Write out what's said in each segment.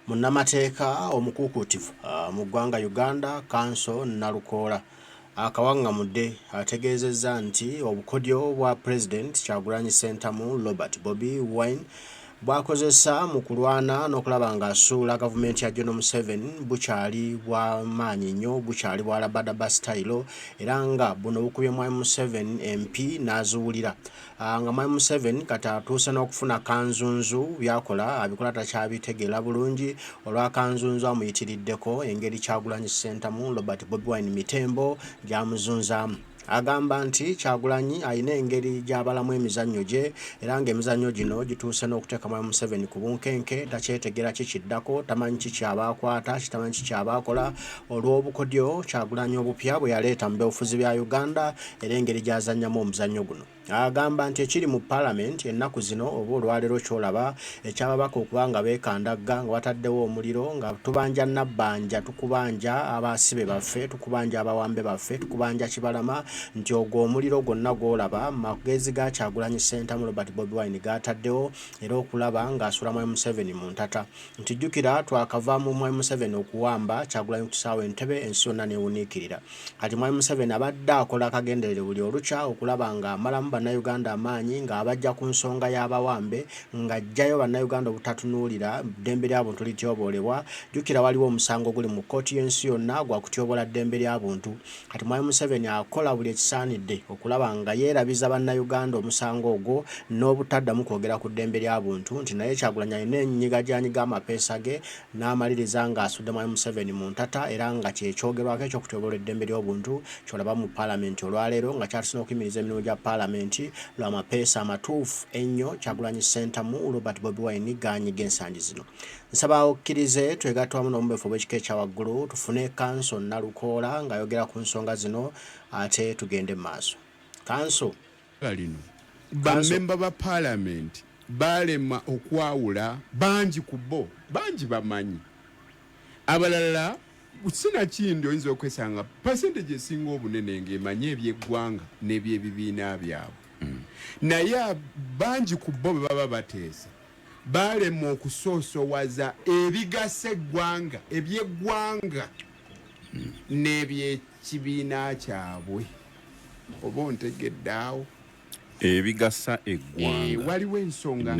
Munnamateeka omukuukuutivu mu ggwanga Uganda, Kanso Nalukoola akawaŋŋamudde ategeezezza nti obukodyo bwa Pulezidenti Kyagulanyi Ssentamu Robert Bobi Wine bw'akozesa mu kulwana n'okulaba ng'asuula gavumenti ya General Museveni bukyali bwa maanyi nnyo, bukyali bwa rabadaba sitayiro era nga buno bukubye Mwami Museveni empi n'aziwulira. Nga Mwami Museveni kati atuuse n'okufuna kanzunzu, by'akola abikola takyabitegeera bulungi olwa kanzunzu amuyitiriddeko engeri Kyagulanyi Ssentamu Robert Bobi Wine Mitembo gy'amuzunzaamu. Agamba nti Kyagulanyi alina engeri gy'abalamu emizannyo gye era ng'emizannyo gino gituuse n'okuteeka Mwami Museveni ku bunkenke, takyetegera ki kiddako, tamanyi ki ky'aba akwata, tamanyi ki ky'aba akola olw'obukodyo Kyagulanyi obupya bwe yaleeta mu byobufuzi bya Uganda era engeri gy'azannyamu omuzannyo guno. Agamba nti ekiri mu palamenti ennaku zino oba olwaleero ky'olaba eky'ababaka okuba nga beekandagga nga bataddewo omuliro nga tubanja Nabbanja, tukubanja abasibe baffe, tukubanja abawambe baffe, tukubanja Kibalama nti ogwo omuliro gwonna gw'olaba magezi ga Kyagulanyi Ssentamu Robert Bobi Wine g'ataddewo era okulaba ng'asuula Mwami Museveni mu ntata. Nti jjukira twakava mu Mwami Museveni okuwamba Kyagulanyi ku kisaawe e Ntebe ensi yonna n'ewuniikirira. Kati Mwami Museveni abadde akola kagenderere buli olukya okulaba nga amalamu Bannayuganda amaanyi nga abajja ku nsonga y'abawambe nga ajjayo Bannayuganda obutatunuulira ddembe lya buntu lityoboolebwa. Jjukira waliwo omusango oguli mu kkooti y'ensi yonna gwa kutyoboola ddembe lya buntu. Kati Mwami Museveni akola buli ekisaanidde okulaba nga yeerabiza Bannayuganda omusango ogwo n'obutaddamu kwogera ku ddembe lya buntu nti naye Kyagulanyi alina ennyiga gy'anyiga amapeesa ge n'amaliriza ng'asudde Mwami Museveni mu ntata era nga kye kyogerwako eky'okutyoboola eddembe ly'obuntu ky'olaba mu Palamenti olwaleero nga kyatuse n'okuyimiriza emirimu gya Palamenti lwa mapeesa amatuufu ennyo Kyagulanyi Ssentamu Robert Bobi Wine g'anyiga ensangi zino. Nsaba okkirize twegatte wamu n'omubeefu ow'ekika ekya waggulu tufune Kanso Nalukoola ng'ayogera ku nsonga zino ate tugende mu maaso. Kanso. Lino bammemba ba Palamenti baalema okwawula bangi ku bo, bangi bamanyi abalala sinakindi oyinza okwesanga percentage esinga obunene ng'emanyi eby'eggwanga n'ebyebibiina byabwe naye bangi ku bo bwe baba bateesa baalemwa okusoosowaza ebigasa eggwanga eby'eggwanga n'ebyekibiina kyabwe oba ontegedde awo Ebigasa eggwanga eh, waliwo ensonga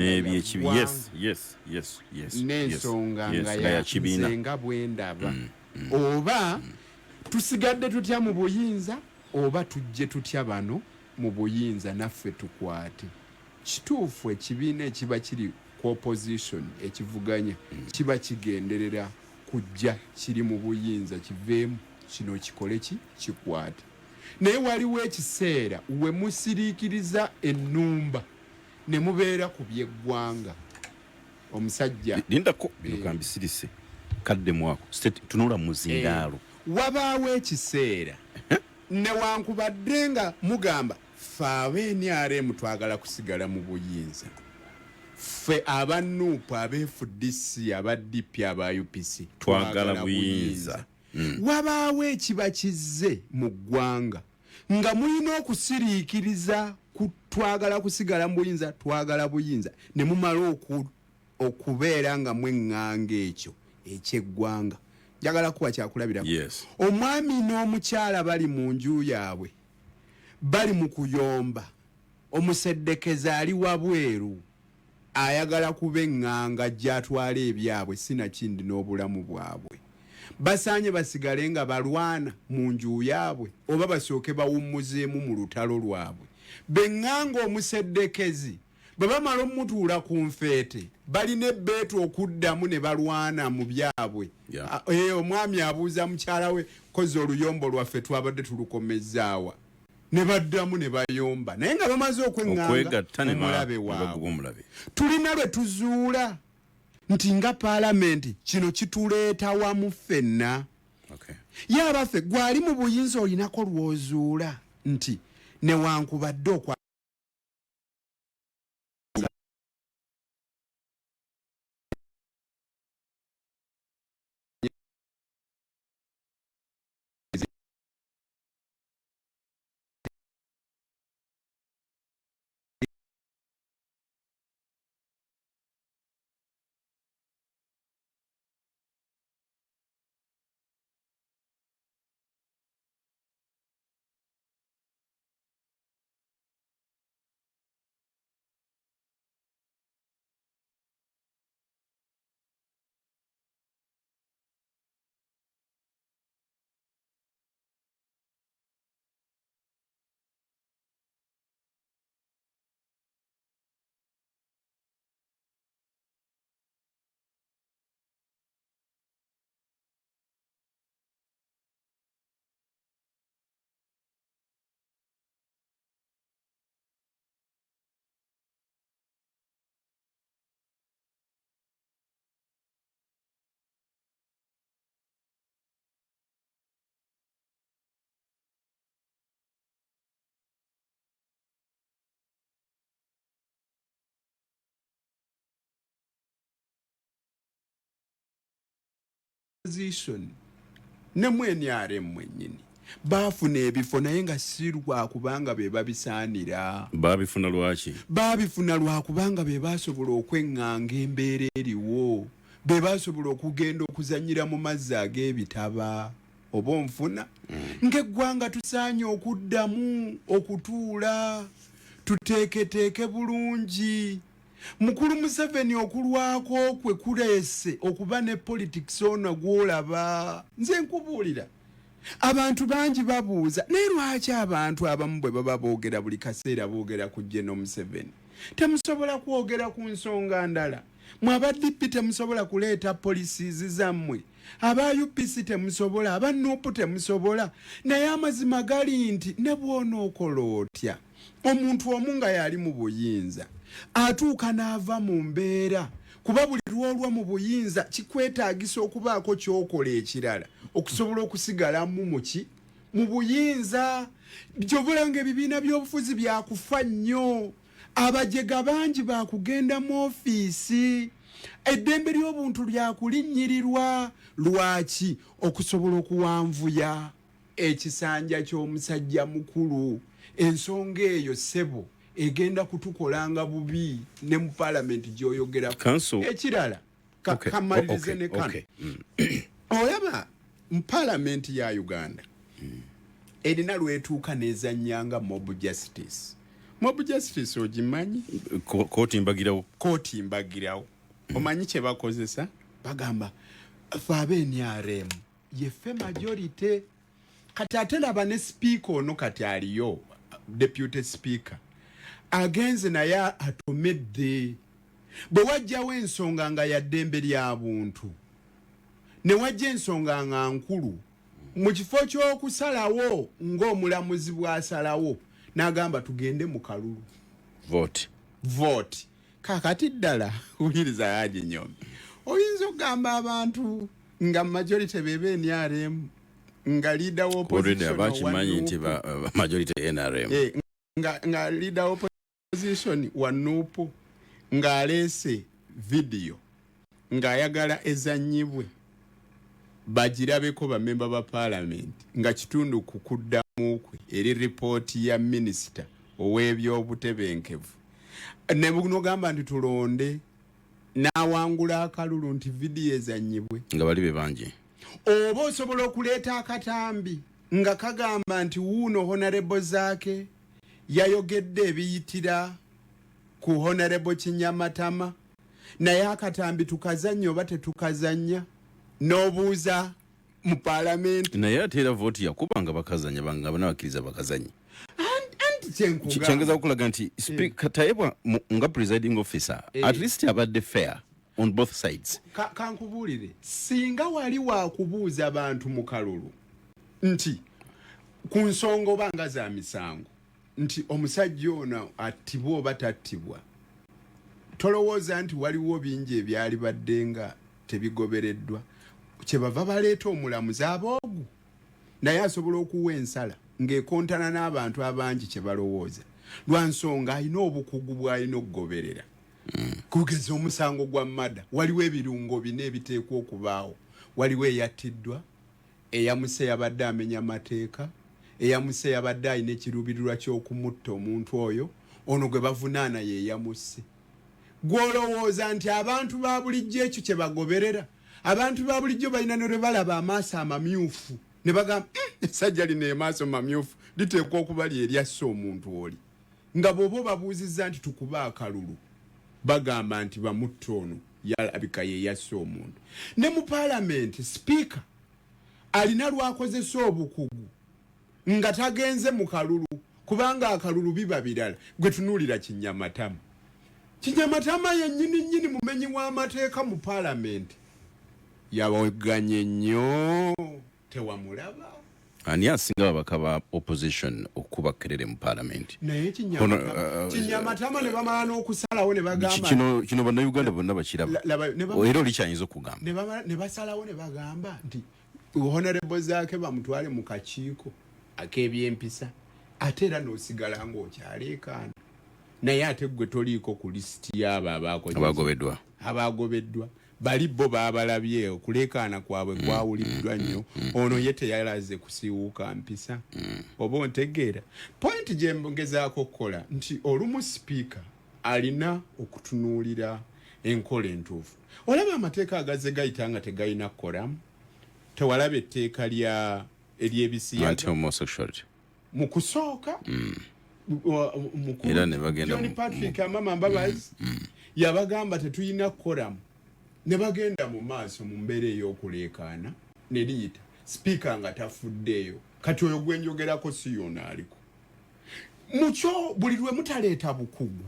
n'ensonga nga ya kibiina nga bwendaba oba tusigadde tutya mu buyinza oba tujje tutya bano mu buyinza naffe tukwate. Kituufu ekibiina ekiba kiri ku opposition ekivuganya kiba kigenderera kujja kiri mu buyinza kiveemu kino kikole ki kikwate. Naye waliwo ekiseera we musiriikiriza ennumba ne mubeera ku by'eggwanga. Omusajja. Lindako bino eh. kambisirise kadde mwako tunula muzindaalo. Eh, wabaawo ekiseera newankubadde nga mugamba ffe aba nrm twagala kusigala mu buyinza, ffe aba nup, aba fdc, aba DP, aba UPC twagala buyinza. Wabaawo ekiba kizze mu ggwanga nga mulina okusiriikiriza ku twagala kusigala mu buyinza, twagala buyinza, ne mumala okubeera nga mweŋŋanga ekyo eky'eggwanga. Njagala kuwa kyakulabirako. Omwami n'omukyala bali mu nju yaabwe, bali mu kuyomba, omuseddekezi ali wabweru ayagala kuba eŋŋanga gy'atwala ebyabwe sinakindi n'obulamu bwabwe. Basaanye basigale nga balwana mu nju yaabwe oba basooke bawummuzeemu mu lutalo lwabwe beŋŋanga omuseddekezi? Bwe bamala omutuula ku nfeete balina ebbeetu okuddamu ne balwana mu byabwe. Eh, omwami abuuza mukyala we, kozi oluyombo lwaffe twabadde tulukomezzaawa? Ne baddamu ne bayomba naye nga bamaze okweŋŋanga omulabe waabwe. Tulina lwe tuzuula nti nga paalamenti kino kituleeta wamu ffenna. Ye abaffe gwali mu buyinza olinako lw'ozuula nti newankubadde okwa Opposition ne mu NRM mwennyini baafuna ebifo, naye nga si lwakubanga be babisaanira. Baabifuna lwaki? Baabifuna lwakubanga be baasobola okweŋŋanga embeera eriwo, be baasobola okugenda okuzannyira mu mazzi ag'ebitaba. Oba onfuna? Ng'eggwanga tusaanye okuddamu okutuula tuteeketeeke bulungi. Mukulu Museveni okulwako kwe kuleese okuba ne politics ono gw'olaba. Nze nkubuulira, abantu bangi babuuza, naye lwaki abantu abamu bwe baba boogera buli kaseera boogera ku General Museveni? Temusobola kwogera ku nsonga ndala. Mwe aba DP temusobola kuleeta policies zammwe, aba UPC temusobola, aba NUP temusobola. Naye amazima gali nti ne bw'onookola otya, omuntu omu nga yali mu buyinza atuuka n'ava mu mbeera, kuba buli lw'olwa mu buyinza kikwetaagisa okubaako ky'okola ekirala okusobola okusigalamu muki mu buyinza. Ky'ova nga ebibiina by'obufuzi byakufa nnyo, abajega bangi bakugenda mu ofiisi, eddembe ly'obuntu lyakulinnyirirwa. Lwaki? Okusobola okuwanvuya ekisanja ky'omusajja mukulu. Ensonga eyo, ssebo, egenda kutukolanga bubi ne mu paalamenti gy'oyogerako. Ekirala, kamalirize ne kano. Olaba mu paalamenti ya Uganda erina lwetuuka nezannyanga mob justice. Mob justice ogimanyi? Kooti mbagirawo. Kooti mbagirawo. Omanyi kye bakozesa? Bagamba fe aba NRM yeffe majority. Kati ate laba ne sipiika ono kati aliyo, deputy speaker agenze naye atomedde. Bwe wajjawo ensonga nga ya ddembe lya buntu, ne wajja ensonga nga nkulu, mu kifo ky'okusalawo ng'omulamuzi bw'asalawo, n'agamba tugende mu kalulu. Vote. Vote. Kakati ddala wuliriza, Haji Nyombi, oyinza okugamba abantu nga majority bebe NRM, nga leader wa already opposition abakimanyi owa nti NUP, majority NRM. Nga leader wa opposition wa NUP ng'aleese video ng'ayagala ezannyibwe bagirabeko bamemba ba parliament, nga kitundu ku kuddamu kwe eri ripooti ya minisita ow'ebyobutebenkevu, ne bunogamba nti tulonde n'awangula akalulu nti vidiyo ezannyibwe nga bali be bangi. Oba osobola okuleeta akatambi nga kagamba nti wuuno Honorable Zaake yayogedde ebiyitira ku Honorable Kinyamatama, naye akatambi tukazannya oba tetukazannya, n'obuuza mu paalamenti. Naye ate era vooti yakuba nga bakazanya, nga bana bakkiriza bakazanye. Anti kyenkugamba. Kyengeza okulaga nti Speaker Tayebwa nga presiding officer at least abadde fair on both sides. Kankubuulire, singa wali wakubuuza bantu mu kalulu nti ku nsonga oba nga za misango nti omusajja ono attibwa oba tattibwa, tolowooza nti waliwo bingi ebyali badde nga tebigobereddwa? Kyebava baleeta omulamuzi aboogu, naye asobola okuwa ensala ng'ekontana n'abantu abangi kye balowooza, lwa nsonga alina obukugu bw'alina okugoberera. Kugeza omusango gwa murder, waliwo ebirungo bina ebiteekwa okubaawo: waliwo eyattiddwa, eyamuse yabadde amenya mateeka, eyamuse yabadde alina ekiruubirirwa ky'okumutta omuntu oyo, ono gwe bavunaana ye yamusse. Gw'olowooza nti abantu ba bulijjo ekyo kye bagoberera? Abantu ba bulijjo balina ne lwe balaba amaaso amamyufu ne bagamba, essajja lino emaaso mamyufu, liteekwa okuba lye eryasse omuntu oli." Nga bw'oba obabuuzizza nti tukube akalulu, bagamba nti bamutte, ono yalabika ye yasse omuntu. Ne mu paalamenti sipiika alina lwakozesa obukugu nga tagenze mu kalulu, kubanga akalulu biba birala. Gwe tunuulira Kinyamatama. Kinyamatama yennyini nnyini mumenyi w'amateeka mu paalamenti, yaweganye nnyo, tewamulaba? Ani asinga babaka ba opposition okuba kerere mu parliament? Naye Kinyamatama ne bamala n'okusalawo ne bagamba Kino bannayuganda bonna bakiraba. Era oli kyayinza okugamba. Ne basalawo ne bagamba nti Honorable Zaake bamutwale mu kakiiko ak'ebyempisa, ate era n'osigala ng'okyaleekaana, naye ate gwe toliiko ku lisiti y'abo abagobeddwa. Abagobeddwa. Bali bo baabalabye, okuleekaana kwabwe kwawuliddwa nnyo. Ono ye teyalaze kusiiwuuka mpisa. Oba ontegeera? Point gye ngezaako okukola nti olumu sipiika alina okutunuulira enkola entuufu. Olaba amateeka agazze gayita nga tegalina kukoramu? Tewalaba etteeka lya ery'ebisiyaga? Anti-homosexuality. Mu kusooka mukulu Era ne bagenda John Patrick Amama Mbabazi yabagamba tetulina kukoramu, ne bagenda mu maaso mu mbeera ey'okuleekaana ne liyita, sipiika nga tafuddeeyo. Kati oyo gwe njogerako si yono aliko mukyo. Buli lwe mutaleeta bukugu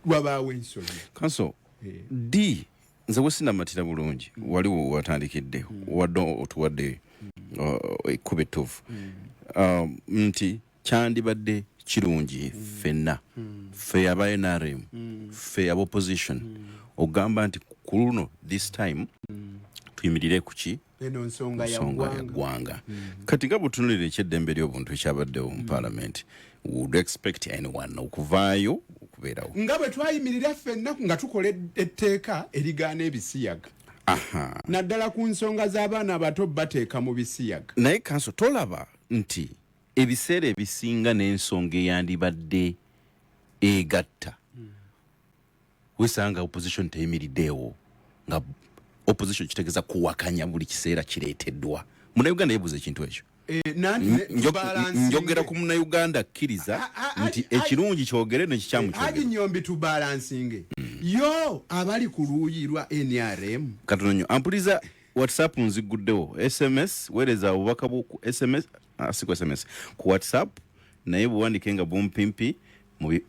wabaawo ensobi. Kanso d nze we sinamatira bulungi wali watandikidde, wadde otuwadde ekkubo ettuufu nti kyandibadde kirungi ffenna, ffe aba NRM, ffe aba opposition, ogamba nti ku luno, this time tuyimirire ku ki? Eno nsonga ya nsonga ya ggwanga. Ggwanga. Kati nga bwetunulira ekyeddembe ly'obuntu ekyabaddewo mu parliament, would expect anyone okuvaayo okubeerawo. Nga bwe twayimirira ffenna nga tukola etteeka erigaana ebisiyaga, naddala ku nsonga z'abaana abato bateeka mu bisiyaga. Naye kanso, tolaba nti ebiseera ebisinga n'ensonga eyandibadde egatta wesanga opposition teyimiriddeewo, nga opposition kitegeeza kuwakanya buli kiseera kireeteddwa? Munauganda yebuuza ekintu ekyo. Nanti tubalansinge. Njogera ku Munauganda akkiriza nti ekirungi kyogere nekikyamu Haji kyogere. Nyombi, tubalansinge yo abali ku luuyi lwa NRM. Katono nnyo, ampuliza, WhatsApp nziguddewo, SMS, weereza obubaka bwo ku SMS, si ku SMS, ku WhatsApp, naye buwandike nga bumpimpi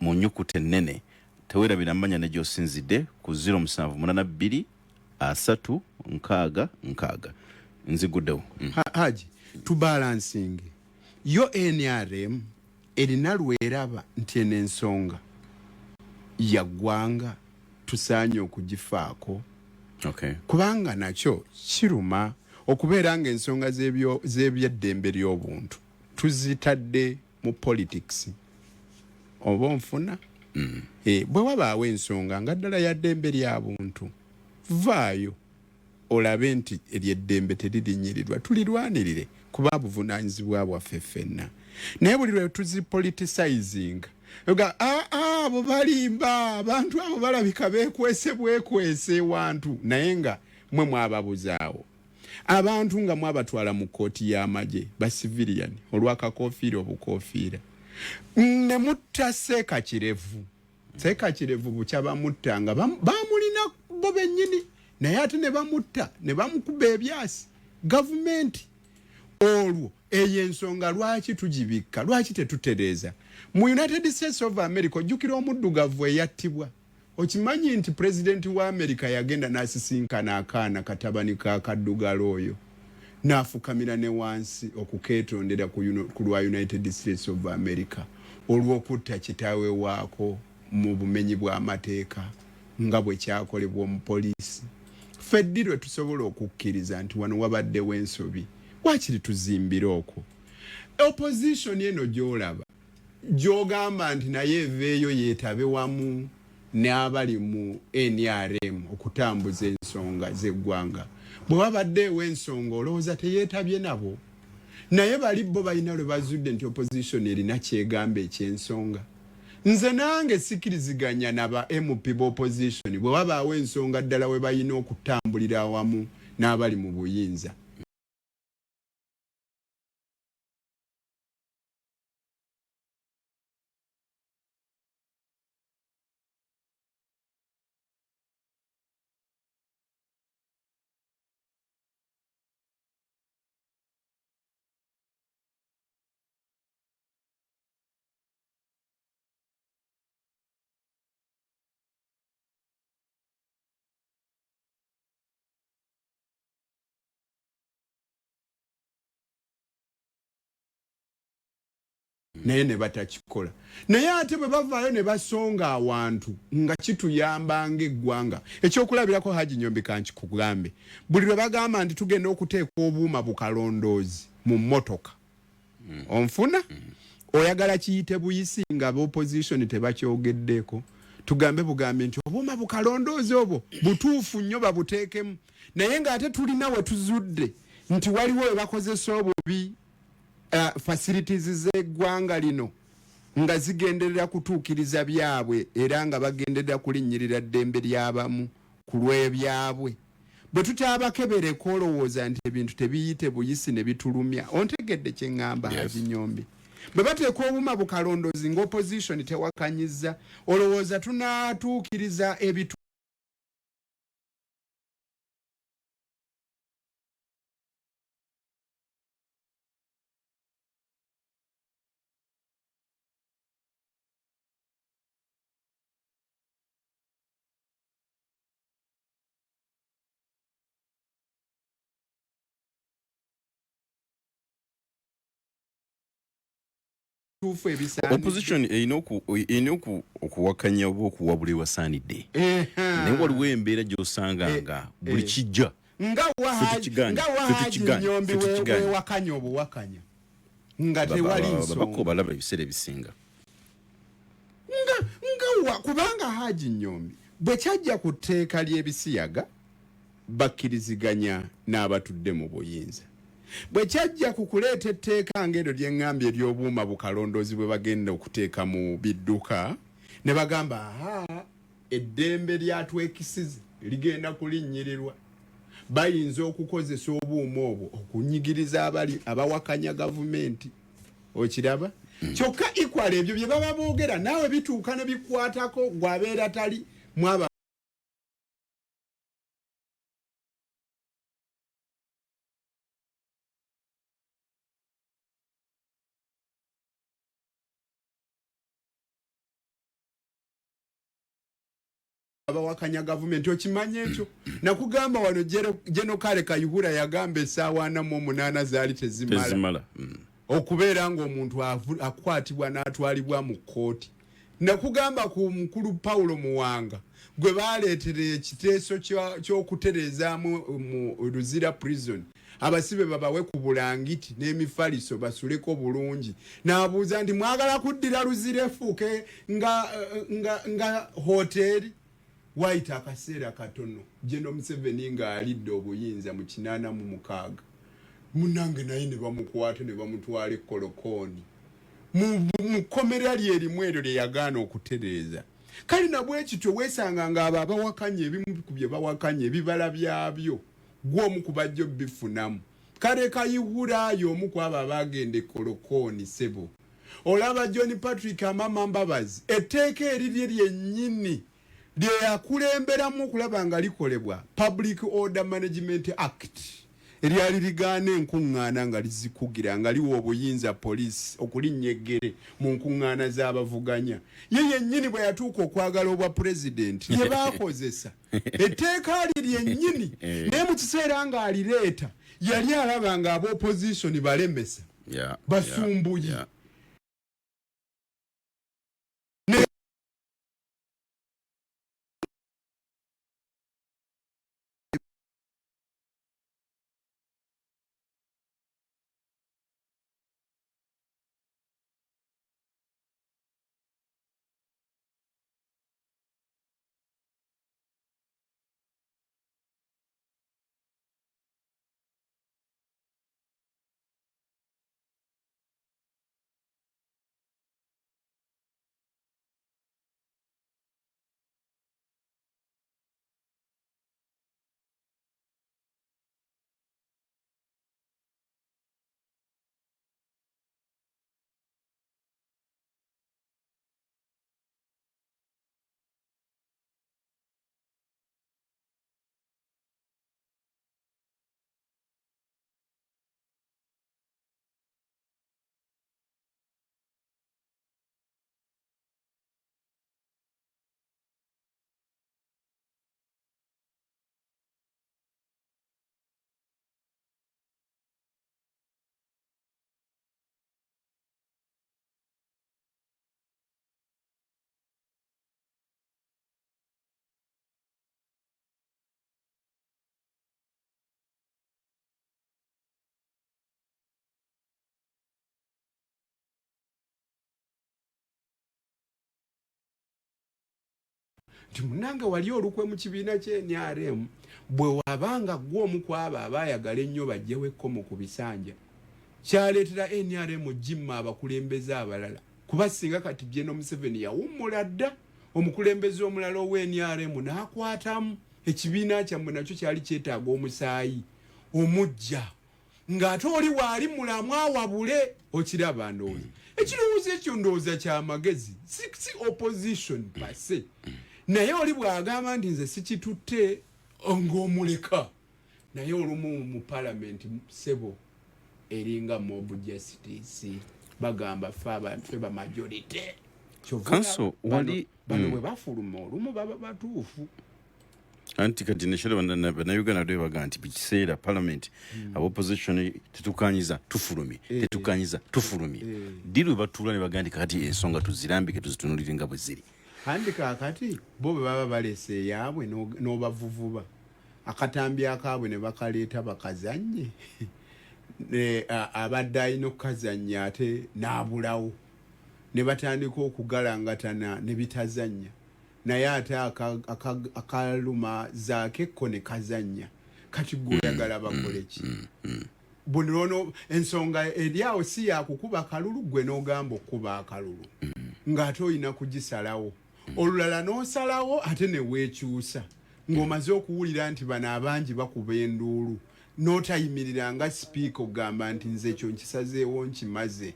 mu nyukuta ennene. Teweerabira mmanya ne gy'osinzidde ku 0782 30 60 60. Nziguddewo. Haji, tubalansinge yo NRM erina lweraba nti eno ensonga ya ggwanga, tusaanye okugifaako, kubanga nakyo kiruma okubeera nga ensonga z'ebyeddembe ly'obuntu tuzitadde mu politics. Oba onfuna? Bwe wabaawo ensonga nga ddala ya ddembe lya buntu, vaayo olabe nti eryeddembe teririnyirirwa, tulirwanirire kuba buvunaanyizibwa bwaffe ffenna. Naye buli lwe tuzipoliticizing, ga abo balimba, abantu abo balabika beekwese bwekwese ewantu, naye nga mwe mwababuzaawo abantu, nga mwabatwala mu kkooti y'amagye, ba civilian, olwakakofiira obukofiira, ne mutta Seeka Kirevu. Seeka Kirevu bukya bamutta nga bamulina bo bennyini, naye ate ne bamutta ne bamukuba ebyasi gavumenti. Olwo eyo ensonga lwaki tugibikka? Lwaki tetutereeza? Mu United States of America, ojjukira omuddugavu eyattibwa? Okimanyi nti pulezidenti wa America yagenda n'asisinkana akaana katabani ka kaddugala oyo, n'afukamira ne wansi okukeetondera ku lwa United States of America olw'okutta kitaawe waako mu bumenyi bw'amateeka nga bwe kyakolebwa omupoliisi? Ffe ddi lwe tusobola okukkiriza nti wano wabaddewo ensobi? Wakiri tuzimbire okwo. Opposition eno gy'olaba, gy'ogamba nti naye eveeyo yeetabe wamu n'abali mu NRM okutambuza ensonga z'eggwanga, bwe wabaddeewo ensonga olowooza teyeetabye nabo? Naye bali bo balina lwe bazudde nti opposition erina kyegamba eky'ensonga? Nze nange sikiriziganya na ba MP b'opposition bwe wabaawo ensonga ddala we balina okutambulira awamu n'abali mu buyinza. Naye ne batakikola. Naye ate bwe bavaayo ne basonga awantu nga kituyamba ng'eggwanga, ekyokulabirako, Haji Nyombi, kankikugambe, buli lwe bagamba nti tugenda okuteeka obuuma bukalondoozi mu mmotoka, onfuna? Oyagala kiyite buyisi nga opposition tebakyogeddeeko. Tugambe bugambi nti obuuma bukalondoozi obwo butuufu nnyo, babuteekemu, naye ng'ate tulina we tuzudde nti waliwo we bakozesa obubi facilities z'eggwanga lino nga zigenderera kutuukiriza byabwe, era nga bagenderera kulinnyirira ddembe ly'abamu ku lw'ebyabwe. Bwe tutabakebereko, olowooza nti ebintu tebiyite buyisi ne bitulumya? Ontegedde kye ŋŋamba? Yes. Haji Nyombi, bwe bateeka obuuma bukalondoozi nga opposition tewakanyiza, olowooza tunaatuukiriza ebitu tuufu ebisaanidde? Opposition erina okuwakanya oba okuwabula ewasaanidde, naye waliwo embeera gy'osanga nga buli kijja nga Ffe tukigaanye, nga ffe wahaji tukigaanye, Nyombi ffe tukigaanye. wewakanya obuwakanya nga tewali babako nsonga. Balaba ebiseera ebisinga. Nga wa kubanga Haji Nyombi bwe kyajja ku tteeka ly'ebisiyaga, bakkiriziganya n'abatudde mu buyinza. Bwe kyajja ku kuleeta etteeka ng'eryo lye ŋŋambye ery'obuuma bukalondoozi bwe bagenda okuteeka mu bidduka, ne bagamba, aha, eddembe lyatwekisize ligenda kulinnyirirwa, bayinza okukozesa obuuma obwo okunyigiriza abali abawakanya gavumenti. Okiraba? Kyokka equal ebyo bye baba boogera naawe bituuka ne bikwatako gwabeera tali mwaba. Abawakanya gavumenti, okimanya ekyo nakugamba wano, General Kale Kayihura yagamba essaawa 48 zaali tezimala Tezimala. okubeera ng'omuntu akwatibwa n'atwalibwa mu kkooti. Nakugamba ku mukulu Paulo Muwanga gwe baleetera ekiteeso ky'okutereezaamu mu Luzira Prison, abasibe babawe ku bulangiti n'emifaliso basuleko bulungi, n'abuuza nti, "Mwagala kuddira Luzira efuuke nga hoteeri?" Wayita akaseera katono, General Museveni ng'alidde obuyinza mu 86, munange naye ne bamukwata ne bamutwala ekolokooni mu kkomera lye erimu eryo lye yagaana okutereeza. Kale nabwe kityo weesanga ng'abo abawakanya ebimu ku bye bawakanya, ebibala byabyo gw'omu ku bajjo bifunamu. Kale Kayihura omu ku abo abaagenda ekolokooni. Sebo, olaba John Patrick Amama Mbabazi, etteeka erirye lyennyini lye yakulemberamu okulaba nga likolebwa, Public Order Management Act, eryali ligaana enkuŋŋaana nga lizikugira, nga liwa obuyinza poliisi okulinnya eggere mu nkuŋŋaana z'abavuganya, ye yennyini bwe yatuuka okwagala obwa pulezidenti lye baakozesa etteeka lye lyennyini. Naye mu kiseera ng'alireeta yali alaba nga aba opposition balemesa, basumbuyi. Nti munange wali olukwe mu kibiina kye NRM, bwe wabanga gwe omu ku abo abaayagala ennyo bajjewo ekkomo ku bisanja, kyaleetera NRM gimma abakulembeze abalala, kuba singa kati General Museveni yawummula dda, omukulembeze omulala owa NRM n'akwatamu. Ekibiina kyammwe nakyo kyali kyetaaga omusaayi omujja, ng'ate oli waali mulamu awabule. Okiraba, ndowooza ekirowoozo ekyo ndowooza kyamagezi, si opposition per se, naye oli bw'agamba nti nze sikitutte, ng'omuleka. Naye olumu mu palamenti, sebo, eringa mob justice, bagamba ffe ba majority. Kanso, wali bano bwe bafuluma olumu baba batuufu. Anti kati nekiro bannayuganda dwe baga nti bikiseera parliament abopposition tetukanyiza tufulumye, tetukanyiza tufulumye. Ddi lwe batuula ne baga nti kakati ensonga tuzirambike, tuzitunulire nga bwe ziri? Andi kaakati bo bwe baba balese eyaabwe n'obavuvuba akatambi akaabwe ne bakaleeta bakazanye, abadde alina okukazanya ate n'abulawo, ne batandika okugalangatana ne bitazanya, naye ate akaluma zaake ko ne kazanya. Kati gwe oyagala bakole ki? Bunono ensonga eri awo si yakukuba kalulu, gwe n'ogamba okukuba akalulu ng'ate olina kugisalawo. Olulala n'osalawo ate ne weekyusa ng'omaze okuwulira nti bano abangi bakuba enduulu, n'otayimirira nga sipiika okugamba nti nze ekyo nkisazeewo, nkimaze.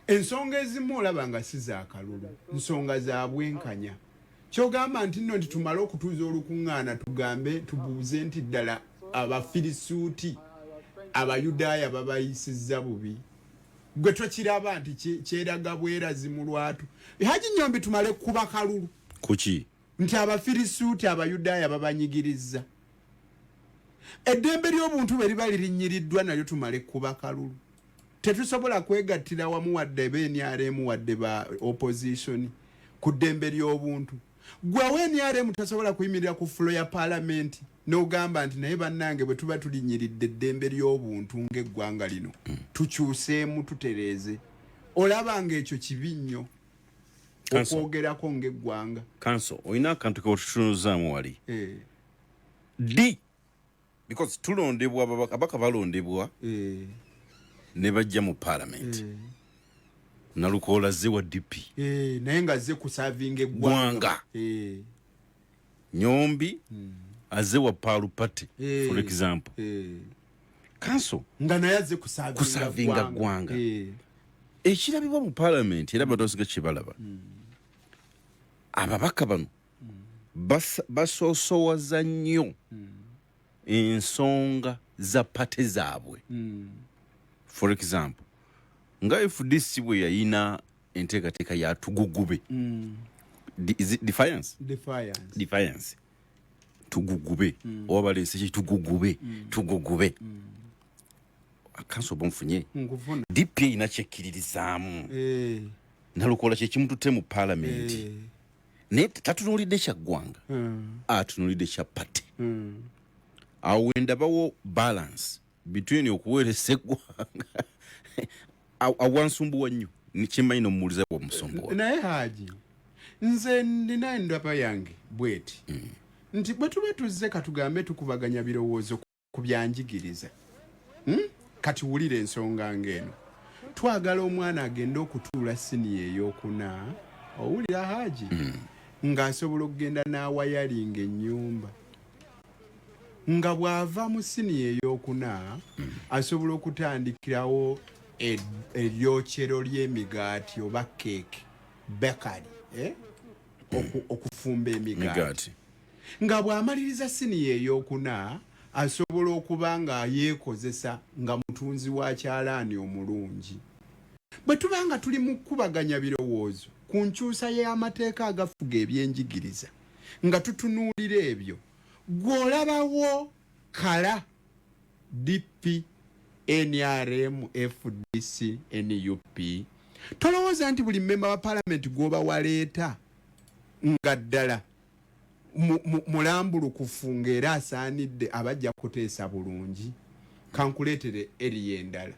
Ensonga ezimu olaba nga si za kalulu, nsonga za bwenkanya. Kyogamba nti nno nti tumale okutuuza olukuŋŋaana, tugambe, tubuuze nti ddala Abafirisuuti Abayudaaya babayisizza bubi? Gwe tokiraba nti kyeraga bwerazi mu lwatu, Haji Nyombi? Tumale kuba kalulu Kuki? Nti Abafirisuuti Abayudaaya babanyigirizza, eddembe ly'obuntu bwe liba lirinyiriddwa, nalyo tumale kuba kalulu? Tetusobola kwegattira wamu, wadde BNRM wadde ba opposition, ku ddembe ly'obuntu? Gwe awa NRM tosobola kuyimirira ku floor ya paalamenti n'ogamba nti naye bannange, bwe tuba tulinyiridde eddembe ly'obuntu ng'eggwanga lino, tukyuseemu, tutereeze? Olaba ng'ekyo kibi nnyo okwogerako ng'eggwanga? Kanso, olina akantu keotutunuzaamu wali. Ddi? Because tulondebwa, ababaka balondebwa ne bajja mu parliament. Nalukoola ze wa DP. Naye nga azze kusavinga eggwanga. Nyombi azze wa Palu Party, for example. Kanso, nga naye azze kusavinga ggwanga. Ekirabibwa mu parliament, era batosiga kyebalaba, ababaka bano basoosowaza nnyo ensonga za party zaabwe. For example, nga FDC bwe yayina enteekateeka ya tugugube, defiance? Defiance. Defiance, tugugube, oba baleese ki, tugugube, tugugube. Akanso oba nfunye? Nkufuna. DP erina kyekkiririzaamu. Nalukola kyekimututte mu paalamenti, naye tatunuulidde kya ggwanga, atunuulidde kya party. Awo wendabawo balance between okuweereza eggwanga. Awansumbuwa nnyo, kyemmanyi nomuwuliza wamusumbuwa. Naye Haji, nze nina endaba yange bweti, nti bwe tuba tuzze, katugambe tukubaganya birowoozo ku byanjigiriza, Kati wulira ensonga ng'eno: twagala omwana agende okutuula siniya eyokuna, owulira Haji, ng'asobola okugenda n'awayalinga ennyumba, nga bw'ava mu siniya eyokuna asobola okutandikirawo eryokyero ly'emigaati oba keeke, bakery, eh? Okufumba emigaati. Migaati. Nga bw'amaliriza siniya eyokuna asobola okuba nga yeekozesa nga mutunzi wa kyalaani omulungi. Bwe tuba nga tuli mu kukubaganya birowoozo ku nkyusa y'amateeka agafuga ebyenjigiriza, nga tutunuulira ebyo, gwe olabawo kala DP, NRM, FDC, NUP, tolowooza nti buli mmemba wa paalamenti gw'oba waleeta nga ddala mulambulukufu ng'era asaanidde abajja kuteesa bulungi? Kankuleetere eriyo endala.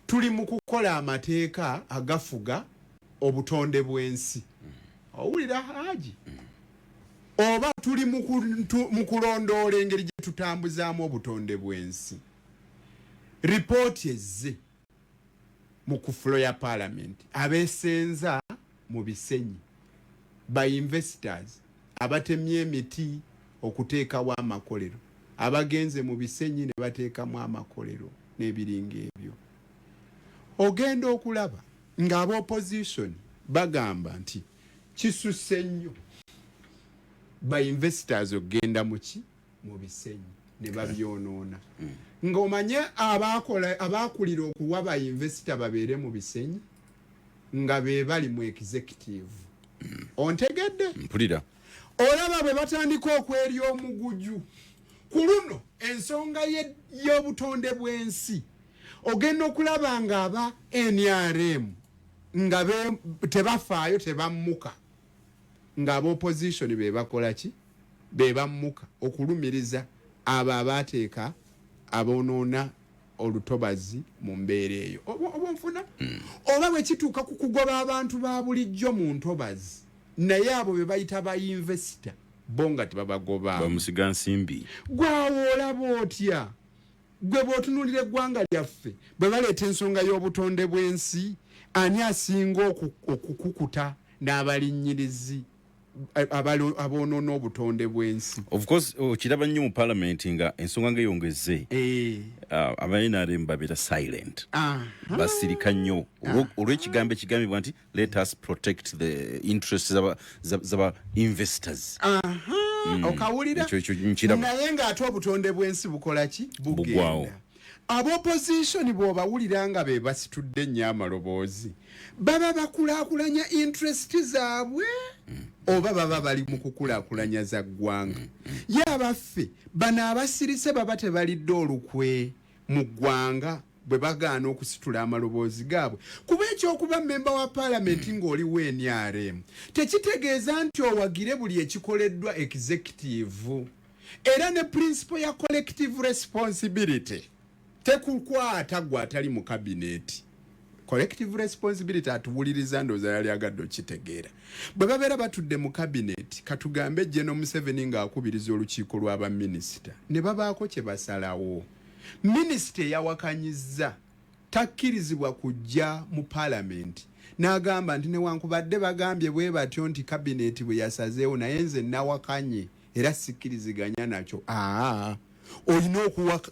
Tuli mu kukola amateeka agafuga obutonde bw'ensi, owulira Haji? Oba tuli mu kulondoola engeri gye tutambuzaamu obutonde bw'ensi. Ripooti ezze mu ku floor ya Paalamenti, abeesenza mu bisenyi, ba investors abatemye emiti okuteekawo amakolero, abagenze mu bisenyi ne bateekamu amakolero n'ebiringa ebyo. Ogenda okulaba ng'aba opposition bagamba nti kisusse nnyo ba investors okugenda muki mu bisenyi ne babyonoona, ng'omanye abakola abakulira okuwa ba investor babeere mu bisenyi nga be bali mu executive. Ontegedde? Mpulira. Olaba bwe batandika okwerya omuguju ku luno ensonga y'obutonde bw'ensi, ogenda okulaba nga aba NRM nga tebafaayo, tebammuka, ng'aba opposition be bakola ki, be bammuka okulumiriza abo abaateeka aboonoona olutobazi mu mbeera eyo. Oba onfuna? Oba bwe kituuka ku kugoba abantu ba bulijjo mu ntobazi, naye abo be bayita ba investor bo nga tebabagoba. Bamusiga nsimbi. Gwawo olaba otya gwe bw'otunuulira eggwanga lyaffe, bwe baleeta ensonga y'obutonde bw'ensi, ani asinga okukukuta n'abalinnyirizi aboonoona obutonde bw'ensi? Of course, okiraba nnyo mu parliament nga ensonga ng'eyongeze, aba NRM babeera silent, basirika nnyo olw'ekigambo ekigambibwa nti let us protect the interests zaba investors. Okawulira? Ekyo nkiraba. Naye ng'ate obutonde bw'ensi bukola ki? Bugwawo. Bugenda. Ab'opposition bw'obawulira nga be basitudde ennyo amaloboozi, baba bakulaakulanya interest zaabwe oba baba bali mu kukulaakulanya za ggwanga? Ye abaffe, bano abasirise baba tebalidde olukwe mu ggwanga bwe bagaana okusitula amaloboozi gaabwe? Kuba ekyokuba memba wa paalamenti ng'oli wa NRM tekitegeeza nti owagire buli ekikoleddwa executive. Era ne principle ya collective responsibility tekukwata gwe atali mu kabineti. Collective responsibility, atuwuliriza ndowooza yali agadde okitegeera. Bwe babeera batudde mu kabineti, katugambe General Museveni ng'akubiriza olukiiko lw'abaminisita ne babaako kye basalawo, minisita eyawakanyizza takkirizibwa kujja mu paalamenti n'agamba nti newankubadde bagambye bwe batyo nti kabineti bwe yasazeewo, naye nze nawakanye era sikkiriziganya nakyo. Aa, olina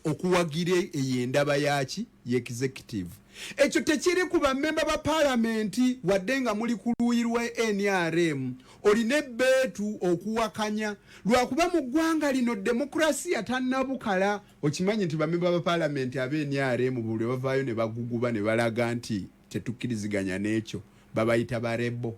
okuwagira eyo endaba yaki ye executive. Ekyo tekiri ku bammemba ba paalamenti. Wadde nga muli ku luuyi lwa NRM, olina ebbeetu okuwakanya, lwakuba mu ggwanga lino demokurasiya tannabukala. Okimanyi nti bammemba ba paalamenti aba NRM buli bavaayo ne baguguba ne balaga nti tetukkiriziganya n'ekyo, babayita ba rebel.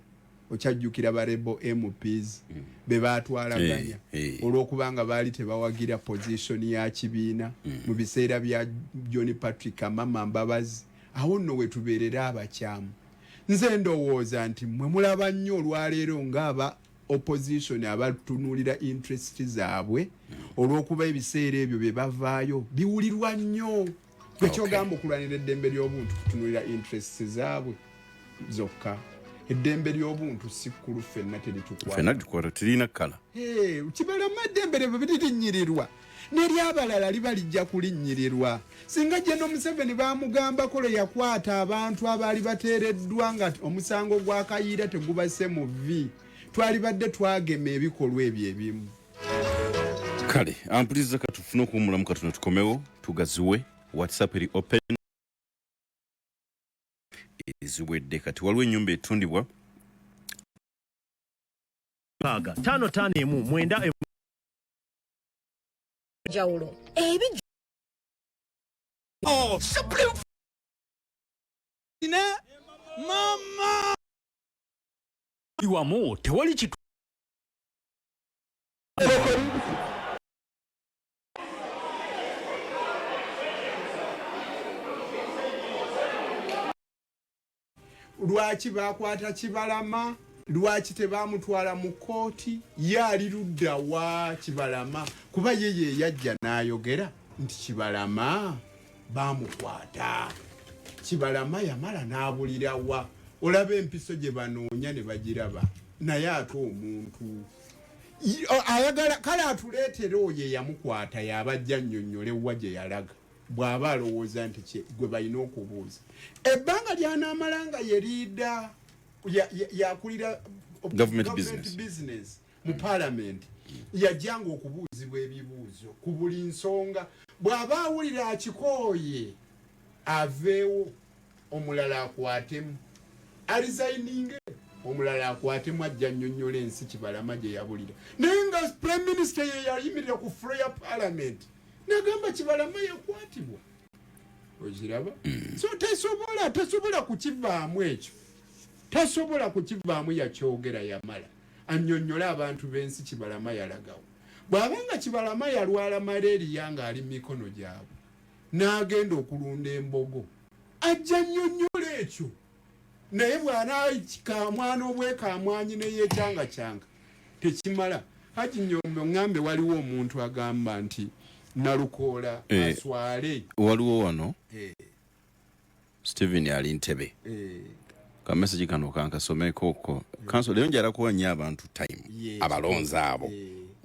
Okyajjukira ba rebel MPs be baatwalaganya olw'okubanga baali tebawagira position ya kibiina mu biseera bya John Patrick Amama Mbabazi? Awo nno wetubeerera abakyamu. Nze ndowooza nti mmwe mulaba nnyo olwaleero ng'aba opposition abatunuulira interest zaabwe, olw'okuba ebiseera ebyo bye bavaayo biwulirwa nnyo. Gwe kyogamba okulwanira eddembe ly'obuntu kutunuulira interest zaabwe zokka? Eddembe ly'obuntu si kkulu, ffenna teritukwata. Ffenna tukwata, tirina kkala. Kibalama, eddembe lye bwe lirinnyirirwa, n'eryabalala liba lijja kulinnyirirwa. Singa General Museveni bamugambako lwe yakwata abantu abaali bateereddwa nga omusango gwa Kayiira tegubase mu vvi, twalibadde twagema ebikolwa ebyo ebimu. Kale ampuliriza, katufune okuwumulamu katono, tukomewo tugaziwe. WhatsApp eri open, eziwedde. Kati waliwo ennyumba etundibwa. 6 5 5 1 9. Njawulo ebijja. Oh, Supreme ne mama. Wamu tewali kitu. Lwaki bakwata Kibalama? Lwaki tebamutwala mu kkooti? Ye ali ludda wa Kibalama? Kuba ye ye yajja n'ayogera nti Kibalama bamukwata. Kibalama yamala n'abulirawa? Olaba empiso gye banoonya ne bagiraba, naye ate omuntu Ayagala kale atuleetere oyo eyamukwata, yabajja nnyonnyole wa gye yalaga, bw'aba alowooza nti gwe balina okubuuza. Ebbanga ly'anaamala nga ye leader, yakulira government business, business mu parliament, yajjanga okubuuzibwa ebibuuzo ku buli nsonga. Bw'aba awulira akikooye, aveewo, omulala akwatemu, aresigninge, omulala akwatemu, ajja nnyonnyola ensi Kibalama gye yabulira. Naye nga prime minister ye yayimirira ku floor ya parliament nagamba Kibalama yakwatibwa, okiraba? So tesobola kukivaamu ekyo, tasobola kukivaamu. Yakyogera, yamala, annyonnyole abantu b'ensi Kibalama yalagawo. Bw'abanga Kibalama yalwala malaria ng'ali mu mikono gyabwe n'agenda okulunda embogo, ajja nnyonnyola ekyo. Naye bw'anaakamwana obwekamwanyi neyekyanga tekimala. Haji Nyombe, ŋŋambe, waliwo omuntu agamba nti Nalukoola aswale. Waliwo wano Stephen ali Ntebe. Ka message kano kankasomeko kanso. Leero njagala kuwa nnyo abantu time, abalonzi abo.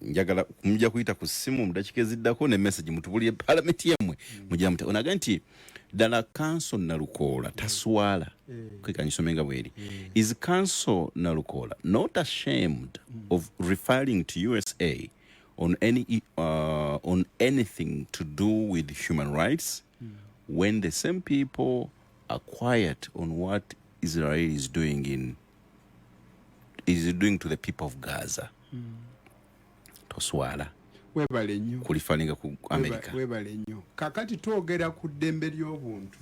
Njagala mujja kuyita ku ssimu mu dakiika eziddako ne message, mutubulire palamenti yammwe mugira muti onaga nti ddala kanso Nalukoola taswala. Kekanyisome nga bweri: "Is Counsel Nalukoola not ashamed of referring to USA on anything to do with human rights when the same people are quiet on what Israel is doing to the people of Gaza?" Toswala Webale nnyo. kureferringa ku America? Webale nnyo. Kakati twogera ku ddembe ly'obuntu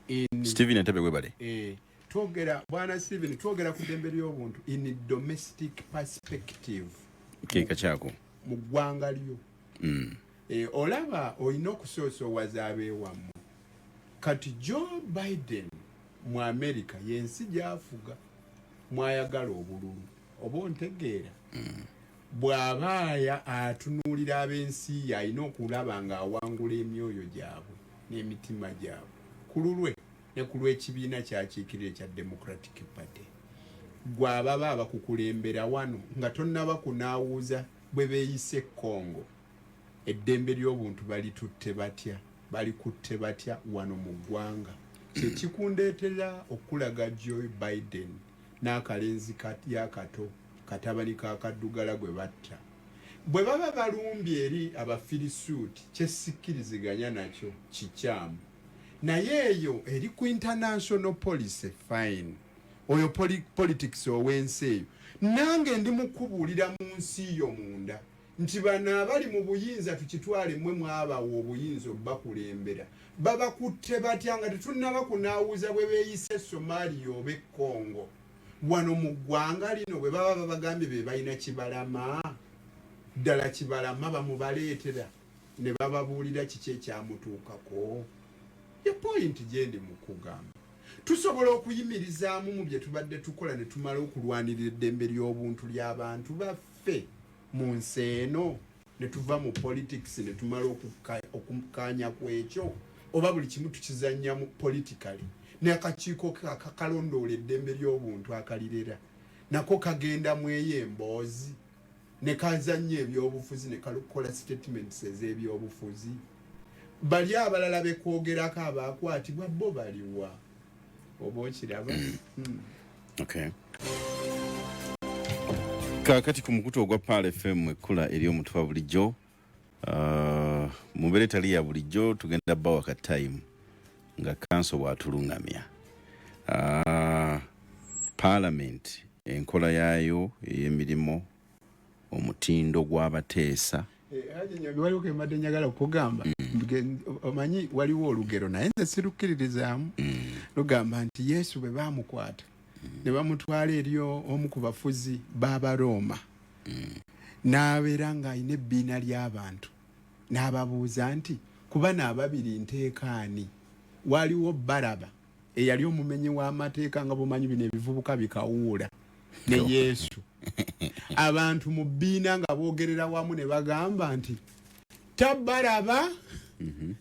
in Stephen Entebe, webale. Twogera, bwana Stephen, twogera ku ddembe ly'obuntu in domestic perspective. Keeka kyako. Mu ggwanga lyo. Olaba olina okusoosoowaza abeewammwe. Kati Joe Biden mu America, yensi gyafuga, mwayagala obululu, oba ontegeera? Bw'aba atunuulira ab'ensi ye, alina okulaba ng'awangula emyoyo gyabwe n'emitima gyabwe ku lulwe ne ku lw'ekibiina kyakiikirira ekya Democratic Party. Gwe ababa abakukulembera wano nga tonnaba kunaawuuza bwe beeyise Congo, eddembe ly'obuntu balitutte batya, balikutte batya wano mu ggwanga? Kyekikundeetera okulaga Joe Biden n'akalenzi yakato katabani ka kaddugala gwe batta. Bwe baba balumbye eri Abafirisuuti, kyesikkiriziganya nakyo, kikyamu, naye eyo eri ku international policy, fine. Oyo politics ow'ensi eyo. Nange ndi mukubuulira mu nsi yo munda nti bano abali mu buyinza, tukitwale mmwe mwabawa obuyinza obbakulembera, babakutte batya nga tetunnaba kunaawuza bwe beeyise Somalia oba e Congo? Wano mu ggwanga lino bwe baba babagambye be balina Kibalama, ddala Kibalama bamubaleetera ne bababuulira kiki ekyamutuukako? Ye point gyendi mu kugamba, tusobola okuyimirizaamu mu bye tubadde tukola ne tumala okulwanirira eddembe ly'obuntu ly'abantu baffe mu nsi eno, ne tuva mu politics, ne tumala okukkaanya ku ekyo, oba buli kimu tukizannya mu politically? N'akakiiko kakalondoola eddembe ly'obuntu akalirera nako kagenda mu eyo emboozi ne kazannya ebyobufuzi ne kakola statements ez'ebyobufuzi. Bali abalala bekwogerako abakwatibwa bo baliwa? Oba okiraba? Okay. Kaakati ku mukutu ogwa Pearl FM, ekkula eri omuntu wa bulijjo, mu mbeera etali ya bulijjo, tugenda bawa ka time nga kanso bw'atulungamya. Parliament, enkola yaayo ey'emirimu, omutindo gw'abateesa. Haji Nyombi, waliwo ke mbadde njagala okugamba. Omanyi waliwo olugero, naye nze sirukkiririzaamu, lugamba nti Yesu bwe baamukwata ne bamutwala eri omu ku bafuzi b'Abarooma, n'abeera ng'alina ebbiina ly'abantu, n'ababuuza nti, "Ku bano ababiri nteekaani?" Waliwo Balaba eyali omumenyi w'amateeka, nga bumanyi bino ebivubuka bikawuula, ne Yesu. Abantu mu bbiina nga boogerera wamu ne bagamba nti tabalaba,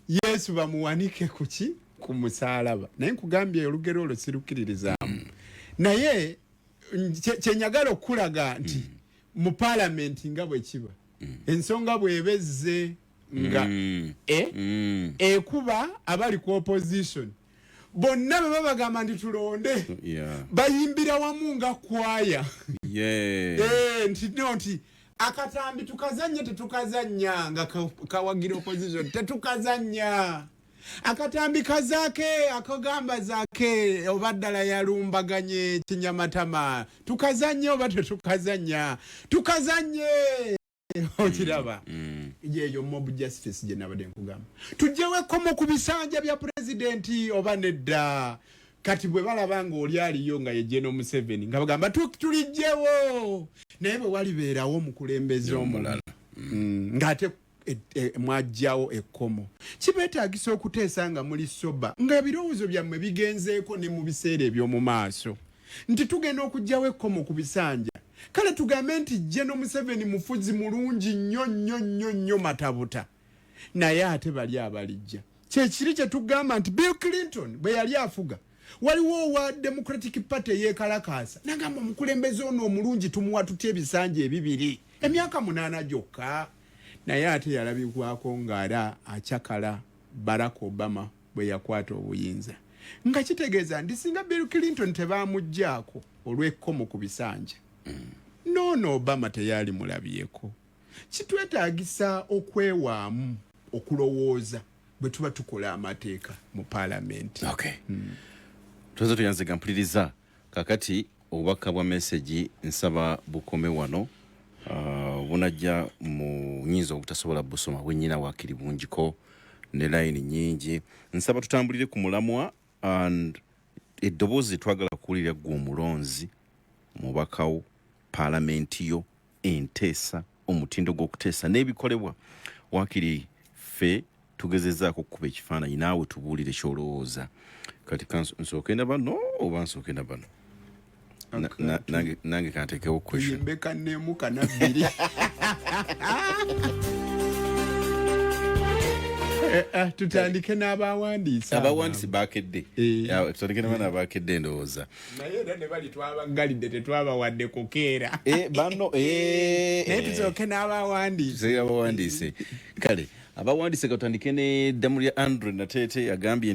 Yesu bamuwanike kuki? Ku musaalaba. Naye nkugambye, olugero olwo sirukkiririzaamu, naye kyenjagala okulaga nti Mu palamenti nga bwe kiba, ensonga bw'eba ezze nga ekuba abali ku opposition bonna, bwe babagamba nti tulonde, bayimbira wamu nga kwaya. Eh, nti no, nti akatambi tukazanye, tetukazanya nga kawagira opposition, tetukazanya akatambi kazaake akagamba zaake oba ddala yalumbaganye kinyamatama, tukazanye oba tetukazanya, tukazanye. Okiraba? Yeyo mob justice gye nabadde nkugamba. Tugyewo ekkomo ku bisanja bya pulezidenti oba nedda? Kati bwe balaba ng'oli aliyo nga ye General Museveni, nga bagamba tulijjewo, naye bwe walibeerawo omukulembeze omulala ng'ate mwajjawo ekkomo, kibeetaagisa okuteesa nga muli sober, nga ebirowoozo byammwe bigenzeeko ne mu biseera eby'omu maaso, nti tugenda okuggyawo ekkomo ku bisanja. Kale tugambe nti General Museveni mufuzi mulungi nnyo nnyo nnyo nnyo matabuta, naye ate bali abalijja, kyekiri kyetugamba nti Bill Clinton bwe yali afuga, waliwo owa Democratic Party eyekalakaasa nagamba, omukulembeze ono omulungi tumuwa tutya ebisanja ebibiri, emyaka 8 gyokka? Naye ate yalabibwako ng'ara akyakala Barack Obama bwe yakwata obuyinza, nga kitegeeza nti singa Bill Clinton tebamugjaako olw'ekkomo ku bisanja, noono Obama teyali mulabyeko. Kitwetaagisa okwewaamu okulowooza bwe tuba tukola amateeka mu paalamenti. Okay, tuze tuyanziga mpuliriza. Kakati obubaka bwa message nsaba bukome wano. Bunajja mu nyinza obutasobola busoma bwenyina, wakiri bungiko ne layini nyingi. Nsaba tutambulire ku mulamwa and eddoboozi twagala kuwulira gwe omulonzi, mubakawo, paalamenti yo, enteesa, omutindo gw'okuteesa n'ebikolebwa. Wakiri ffe tugezezaako okukuba ekifaananyi, naawe tubuulire kyolowooza. Kati nsooke na bano oba nsooke na bano? Nange kanteekewo question. Tuyimbe kanemu kanabbiri. Eh, eh, tutandike n'abawandiisi. Abawandiisi bakedde. Tutandike nabano abakedde ndowooza. Naye era ne bali twabagalidde, tetwabawadde kukeera. Bano Naye tusooke n'abawandiisi. Abawandiise, kale abawandiise katutandike n'eddamu lya Andre Natete. Agambye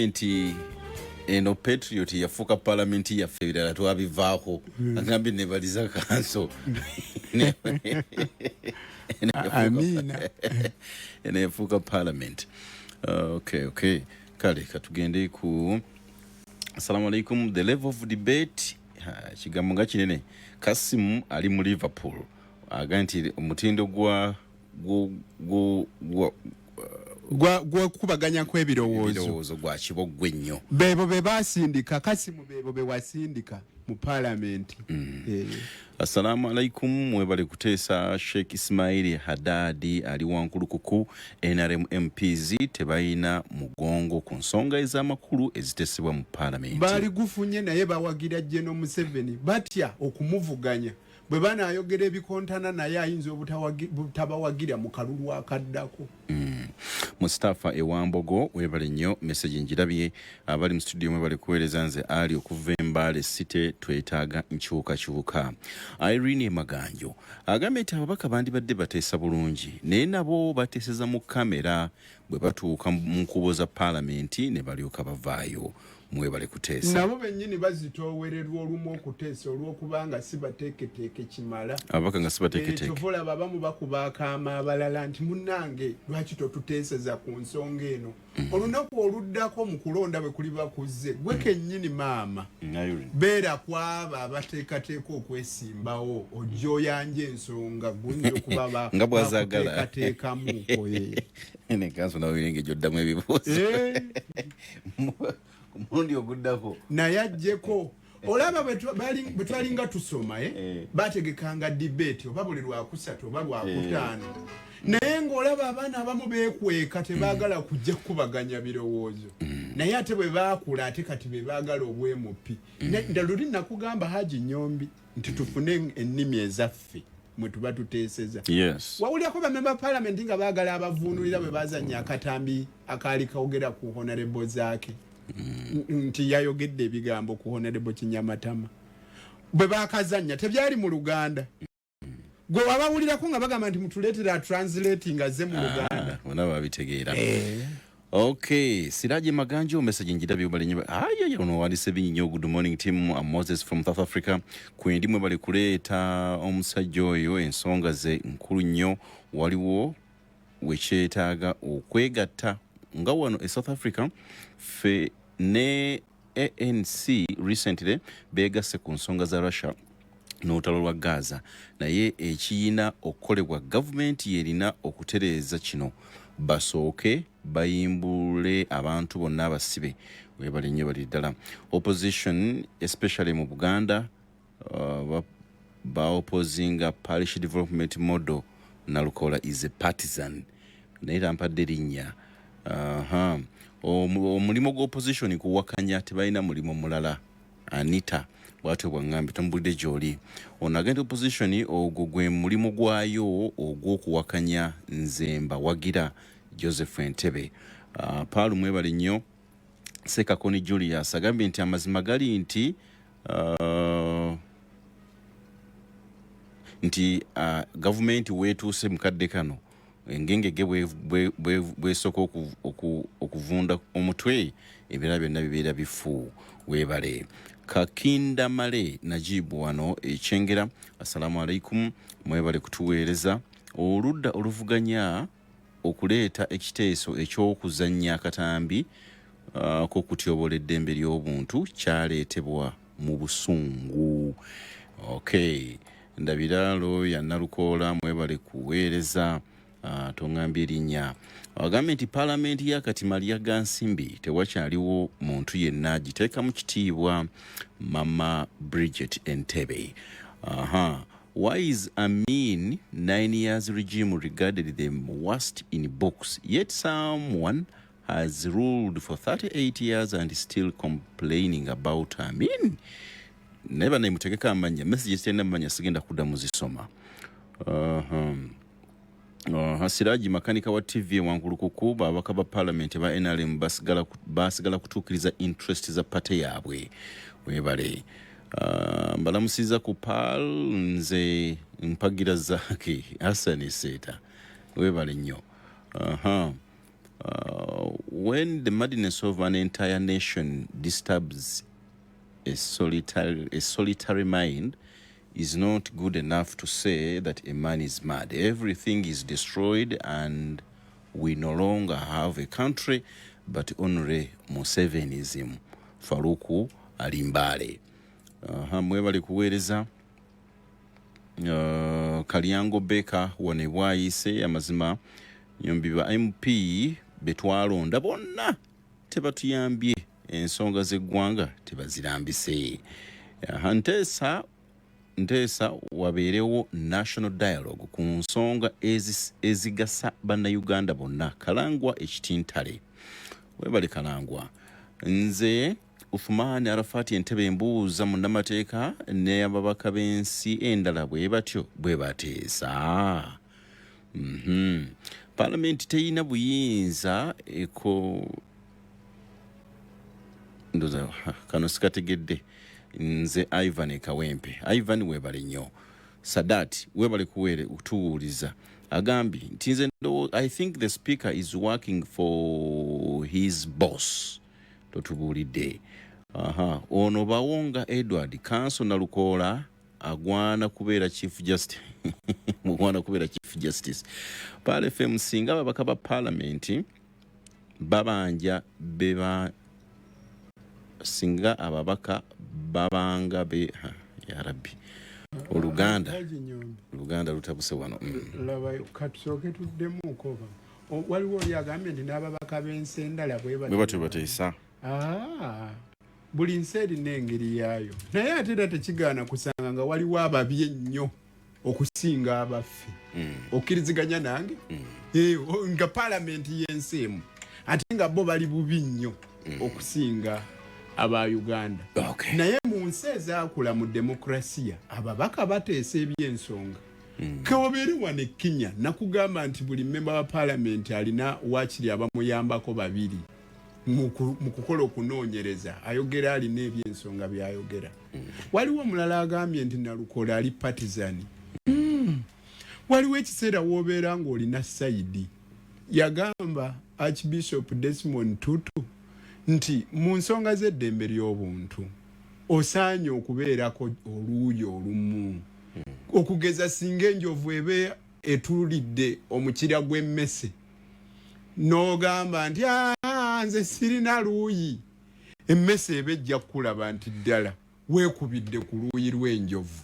nti eno Patriot yafuuka palamenti yaffe, ebirala twabivaako. Agambye nebaliza kanso. Amiina. Eno yafuuka parliament. Okay, kale katugende ku assalamu alaikum, the level of debate. Kigambo nga kinene. Kasimu ali mu Liverpool agambye nti omutindo gwa Gwakubaganyako ebirowoozo. Ebirowoozo gwa kiboggwe nnyo. Beebo be basindika, Kasimu, beebo be wasindika mu paalamenti. Assalamu alaikum, mwebale kuteesa. Sheikh Ismaili Hadadi ali Wankulukuku. NRM MPs tebalina mugongo ku nsonga ez'amakulu eziteesebwa mu paalamenti. Baali gufunye, naye bawagira General Museveni, batya okumuvuganya. Bwe banaayogera ebikontana naye, ayinza obutabawagira mu kalulu akaddako. Mustafa Ewambogo, webale nnyo, message njirabye. Abali mu studio mwebale kuweereza. Nze ali okuva Embaale City, twetaaga nkyukakyuka. Irene Emaganjo agambye nti ababaka bandibadde bateesa bulungi, naye nabo bateeseza mu kamera, bwe batuuka mu nkubo za paalamenti ne balyoka bavaayo. Mwebale kuteesa. Nabo bennyini bazitoowererwa olumu okuteesa olw'okubanga si bateeketeeke kimala. Ababaka nga si bateeketeeke. Kyova olaba abamu bakuba akaama abalala nti munnange, lwaki totuteeseza ku nsonga eno? Olunaku oluddako mu kulonda bwe kuliba kuzze, gwe kennyini maama Irene. beera ku abo abateekateeka okwesimbawo, ojja oyanja ensonga guyinza okuba Nga bw'azaagala. bakuteekateekamuko. Ne kanso nawe engeri gy'oddamu ebibuuzo ku mulundi oguddako. Naye ajjeko olaba bwe twalinga tusoma, bategekanga debate oba buli lwakusatu oba lwakutaano, naye ng'olaba abaana abamu beekweka, tebaagala kujja kukubaganya birowoozo. Naye ate bwe baakula, ate kati be baagala obwemupi. Luli nakugamba, Haji Nyombi, nti tufune ennimi ezaffe mwe tuba tuteeseza. Wawulirako bamemba palamenti nga baagala abavuunulira bwe bazanya akatambi akaali kawogera ku Honorable Zaake, nti yayogedde ebigambo ku Honorable Kinyamatama? Bwe bakazannya tebyali mu Luganda. Gwe wabawulirako nga bagamba nti mutuleetera atranslating azze mu Luganda? Ah, bonna babitegeera. Okay, Siraje Maganjo, message njirabye, bali nnyo. Aye, ono wandise bingi nnyo. Good morning team, I'm Moses from South Africa. Kwendi mwe bali kuleeta omusajja oyo, ensonga ze nkulu nnyo. Waliwo wekyetaaga okwegatta nga wano e South Africa ffe ne ANC recently beegasse ku nsonga za Russia n'olutalo lwa Gaza, naye ekiyina okukolebwa, gavumenti yerina okutereeza kino, basooke bayimbule abantu bonna abasibe. Webale nnyo, bali ddala opposition, especially mu Buganda, baopposinga parish development model. Nalukola is a partisan, naye tampadde linnya. Aha. Omulimu gwa opposition kuwakanya, tebalina mulimu mulala. Anita bwatyo bwaŋŋambye, tomubulidde gy'oli. Ono agenda opposition, ogwo gwe mulimu gwayo ogw'okuwakanya. Nze mbawagira. Joseph Entebe, paalu mwebale nnyo. Sekakoni Julius agambye nti amazima gali nti gavumenti weetuuse mu kadde kano, engengege bwesooka okuvunda omutwe, ebirala byonna bibeera bifu. Weebale. Kakinda Male Najibu wano Ekyengera, assalamu alaikum, mwebale kutuweereza. Oludda oluvuganya okuleeta ekiteeso eky'okuzannya akatambi k'okutyobola eddembe ly'obuntu kyaleetebwa mu busungu. Okay, ndabira looya Nalukoola, mwebale kuweereza. Toŋŋambye erinnya. Agambye nti paalamenti yakati malya ga nsimbi, tewakyaliwo muntu yenna agiteekamu kitiibwa. Mama Bridget Entebe. Aha. Why is Amin 9 years regime regarded the worst in books, yet someone has ruled for 38 years and is still complaining about Amin? Naye banaye mutegeka amanya messages, terina manya, sigenda kudda muzisoma. Siraji makanika wa TV Wankulukuku, babaka ba parliament ba NRM basigala kutuukiriza interest za party yaabwe. Webale. Mbalamusiza ku pal, nze mpagira zake Hassan Seeta, webale nnyo. When the madness of an entire nation disturbs a solitary mind, is not good enough to say that a man is mad. Everything is destroyed and we no longer have a country but only Musevenism. Faruku Alimbale. Mwebale kuweereza. Kalyango Baker wano bwayise amazima nyombi ba MP betwalonda bonna tebatuyambye, ensonga z'eggwanga tebazirambise. Aha, nteesa wabeerewo national dialogue ku nsonga ezigasa bannayuganda bonna. Kalangwa Ekitintale, webale Kalangwa. Nze Uthman Arafati Entebe, embuuza munnamateeka n'ababaka b'ensi endala bwe batyo bwe bateesa? Palamenti teyina buyinza eko ndoza kano sikategedde. Nze Ivan Kawempe. Ivan, webale nnyo. Sadat, webale kuweere kutuwuliza. Agambye nti nze I think the speaker is working for his boss. Totubuulidde. Aha, ono Bawonga Edward, kanso Nalukoola agwana kubeera chief justice, mugwana kubeera chief justice. Pal FM, singa ababaka ba palamenti babanja beba, singa ababaka babanga be ha, ya rabbi, Oluganda. Haji Nyombi. Oluganda lutabuse wano. Laba, katusooke tuddemuuko oba waliwo oli agambye nti n'ababaka b'ensi endala bwe bwe batyo bateesa. Ah, buli nsi erina engeri yaayo, naye ate era tekigaana kusanga nga waliwo ababi ennyo okusinga abaffe. Okkiriziganya nange? Eh, nga paalamenti y'ensi emu ate nga bo bali bubi nnyo okusinga aba Uganda. Naye mu nsi ezaakula mu demokrasiya, ababaka bateesa ebyensonga. Keobeere wano e Kenya, nakugamba nti buli memba wa paalamenti alina wakiri abamuyambako babiri mu kukola okunoonyereza. Ayogera alina ebyensonga byayogera. Waliwo omulala agambye nti Nalukoola ali partisan. Waliwo ekiseera w'obeera ng'olina side. Yagamba Archbishop Desmond Tutu nti mu nsonga z'eddembe ly'obuntu osaanye okubeerako oluuyi olumu. Okugeza singa enjovu ebe etuulidde omukira gw'emmese n'ogamba nti nze sirina luuyi, emmese eba ejja kukulaba nti ddala weekubidde ku luuyi lw'enjovu,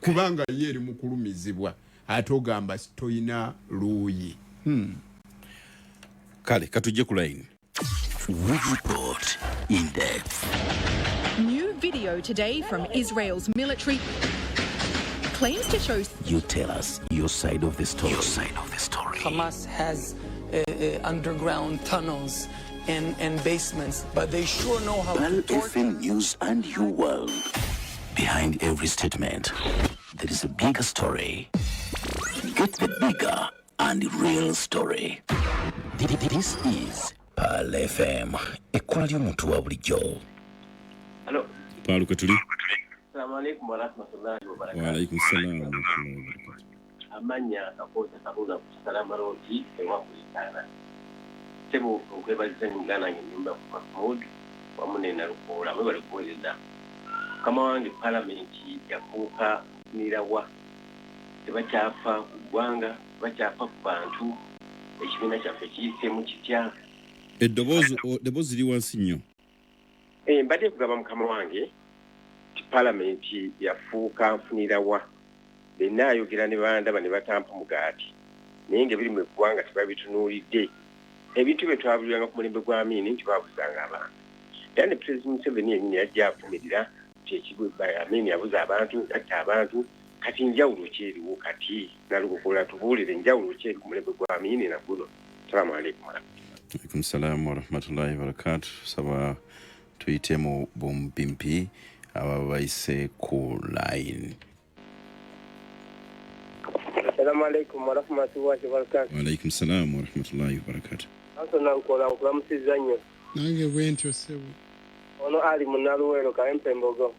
kubanga ye eri mu kulumizibwa ate ogamba toyina luuyi. Kale katujje ku line. We report in depth. New video today from Israel's military claims to show You tell us your side of the story. Your side of the story. Hamas has underground tunnels and basements, but they sure know how Pearl to torture. FM News and your world. Behind every statement, there is a bigger story. Get the bigger and real story. This is Pearl FM. Ekkola ly'omuntu wa bulijjo. Hello. Paaluke tuli. Assalamu alaikum warahmatullahi wabarakatuh. Waalaikum salaam warahmatullahi wabarakatuh. Amannya Kakooza Kabuga ku Kisalama Road ewakulitaana. Ssebo, nkwebaliza nnyo muganda wange Nnyumba Mahmood wamu ne Nalukoola, mwebale kuweereza. Mukama wange, palamenti yafuuka nirawa, tebakyafa ku ggwanga, tebakyafa ku bantu. Ekibiina kyaffe kiyiseemu kitya? Eddoboozi liri wansi nnyo. Mbadde kugamba mukama wange nti palamenti yafuuka nfunirawa. Benna ayogera ne bandaba ne batampa mugaati, naye nga ebiri mu eggwanga tebabitunuulidde. Ebintu bye twabuliranga ku mulembe gwa Amiini nti babuzanga abantu, era ne Pulezidenti Museveni yennyini yajja avumirira nti Amiini yabuza abantu, yatta abantu. Kati njawulo ki eriwo kati? Nalukokola, tubuulire enjawulo ki eri ku mulembe gwa Amiini na guno. Salaamu alaikum. Alaikum salaam warahmatullahi wabarakatuh. Saba tuyite mu bumpimpi aba bayise ku line. Assalamu alaikum warahmatullahi wabarakatuh. Waalaikum salaam warahmatullahi wabarakatuh. Anso Nalukola, nkulamusizza nnyo. Nange bwentyo, ssebo. Ono ali mu Naluweero, Kawempe Mbogo.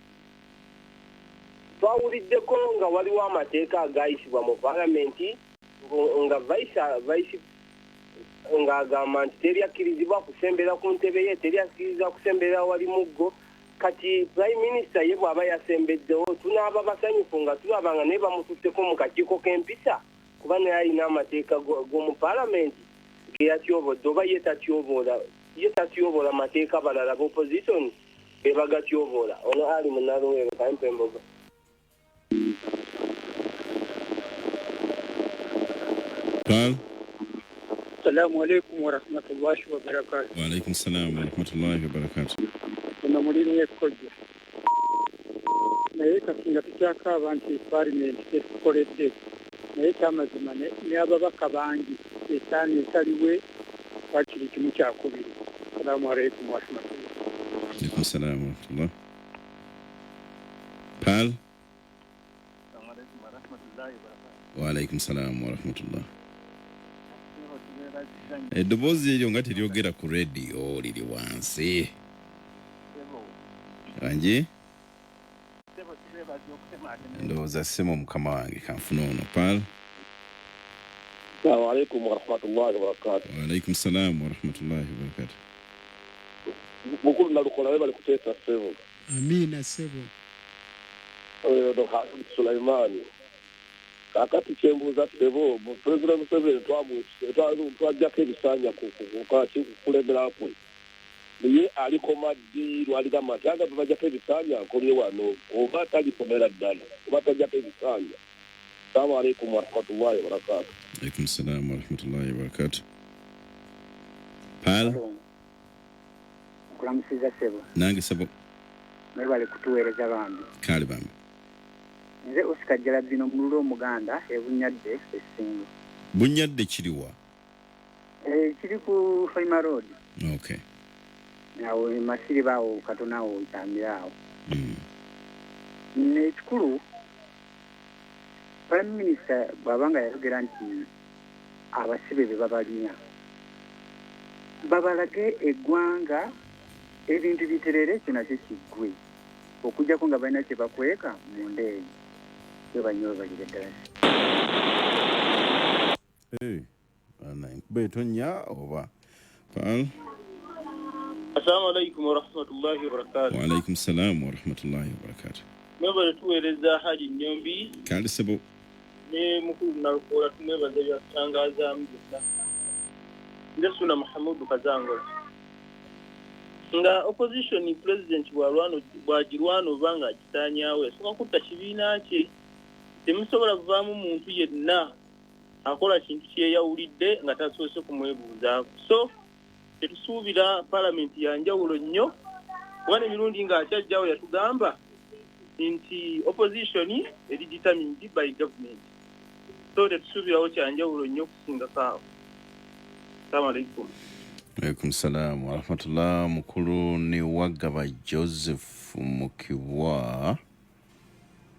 Twawuliddeko nga waliwo amateeka agayisibwa mu palamenti nga vice ng'agamba nti teri akkirizibwa kusembera ku ntebe ye, teri akkirizibwa kusembera wali muggo. Kati Prime Minister ye bw'aba yasembeddewo, tunaaba basanyufu nga tulaba nga naye bamututteko mu kakiiko k'empisa, kuba naye alina amateeka g'omu palamenti ge yatyobodde? Oba ye tatyoboola, ye tatyoboola mateeka, balala b'opposition be bagatyoboola? Ono ali mu Naluweero, Kawempe Mbogo. Paul. Assalamu alaikum warahmatullahi wabarakatuh. Waalaikum salaam warahmatullahi wabarakatuh. Ono mulimu ekkojja, naye kati nga tukyakaaba nti paalimenti tetukoledde, naye kyamazima ne ababaka bangi esaana esaliwe wakiri kimu kyakubiri. Assalamu alaikum warahmatullah. Alaikum salaam warahmatullah. Paul. Waalaikum salaam warahmatullah. Eddoboozi eryo nga teryogera ku rediyo, liri wansi wangi. Ndowooza simu mukama wange kanfuna ono. Paul. Assalamu alaikum warahmatullahi wabarakatuh. Waalaikum salaam warahmatullahi wabarakatuh. Mukulu Nalukola, webale kuteesa, ssebo. Amiina, ssebo. Oyo Harun Sulaimani. Kakati kyembuuza, ssebo, Pulezidenti Museveni twajjako ebisanja kukulembera kwe, naye alikoma ddi lwaligamba nti aga bajjako ebisanja nkomye wano, oba talikomera ddala oba tajjako ebisanja? Assalamu alaikum warahmatullahi wabarakatuh. Alaikum salaam warahmatullahi wabarakatuh. Paul. Nkulamusiza, ssebo. Nange, ssebo. Mwebale kutuweereza bambi. Kale bambi. Nze Oscar Jalabino Mulula Omuganda ebunyadde Essingo. Bunyadde kiriwa? Kiri ku Hoima Road. Okay. Awo Masiriba awo katono awo kyambira awo. Ekikulu, Prime Minister bw'aba nga yayogera nti abasibe be babalina babalage eggwanga, ebintu biterere, ekyo nakyo kiggwe. Okuggyako nga balina kye bakweka munda eyo. Webale nnyo webalire ddala. Eh, ana enkuba etonnya oba Paul? Assalamu alaikum warahmatullahi wabarakatuh. Wa alaikum salam wa rahmatullahi wa barakatuh. Mwebale tuweereza Haji Nnyombi. Kale ssebo. Ne mukulu Nalukoola tumwebaza byatutangazaamu byonna. Nze Ssuuna Muhamudu Kazangola. Nga opposition president bw'alwana bw'agirwana oba ng'agisaanyaawo yasooka kutta kibiina kye. Temusobola kuvaamu muntu yenna akola kintu kyeyawulidde nga tasoose kumwebuuzaako. So tetusuubira palamenti ya njawulo nnyo kuba n'emirundi ng'akyajjawo yatugamba nti opposition eri determined by government. So tetusuubirawo kya njawulo nnyo okusingako awo. Assalamu alaikum. Alaikum salam wa rahmatullah. Mukulu ni Wagaba Joseph Mukibwa,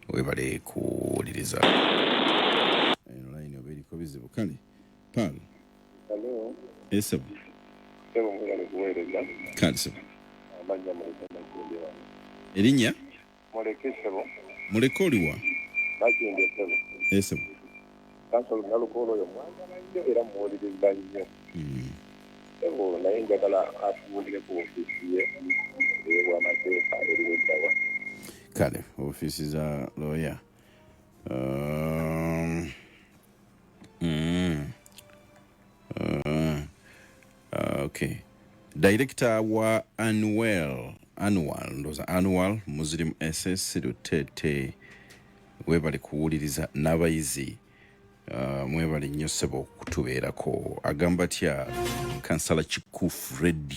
webale kuwuliriza. Eno line oba eriko bizibu. Kale Paul. Hello. Esebo. Sebo mwebale kuweereza. Kale sebo. Amannya Muleke Makindye wano. Erinnya? Muleke sebo. Muleke oliwa? Makindye sebo. Esebo. Kansolo Nalukoola oyo mwagala nnyo era muwuliriza nnyo. Sebo naye njagala atubuulire ku ofiisi ye ey'obwamateeka eriwo eddawa. Kale ofiisi za looya. Okay. Director wa Annual, Annual, ndoza Annual Muslim SS Lutete, webale kuwuliriza n'abayizi. Mwebale nnyo ssebo okutubeerako. Agamba atya Kansala Kiku Fred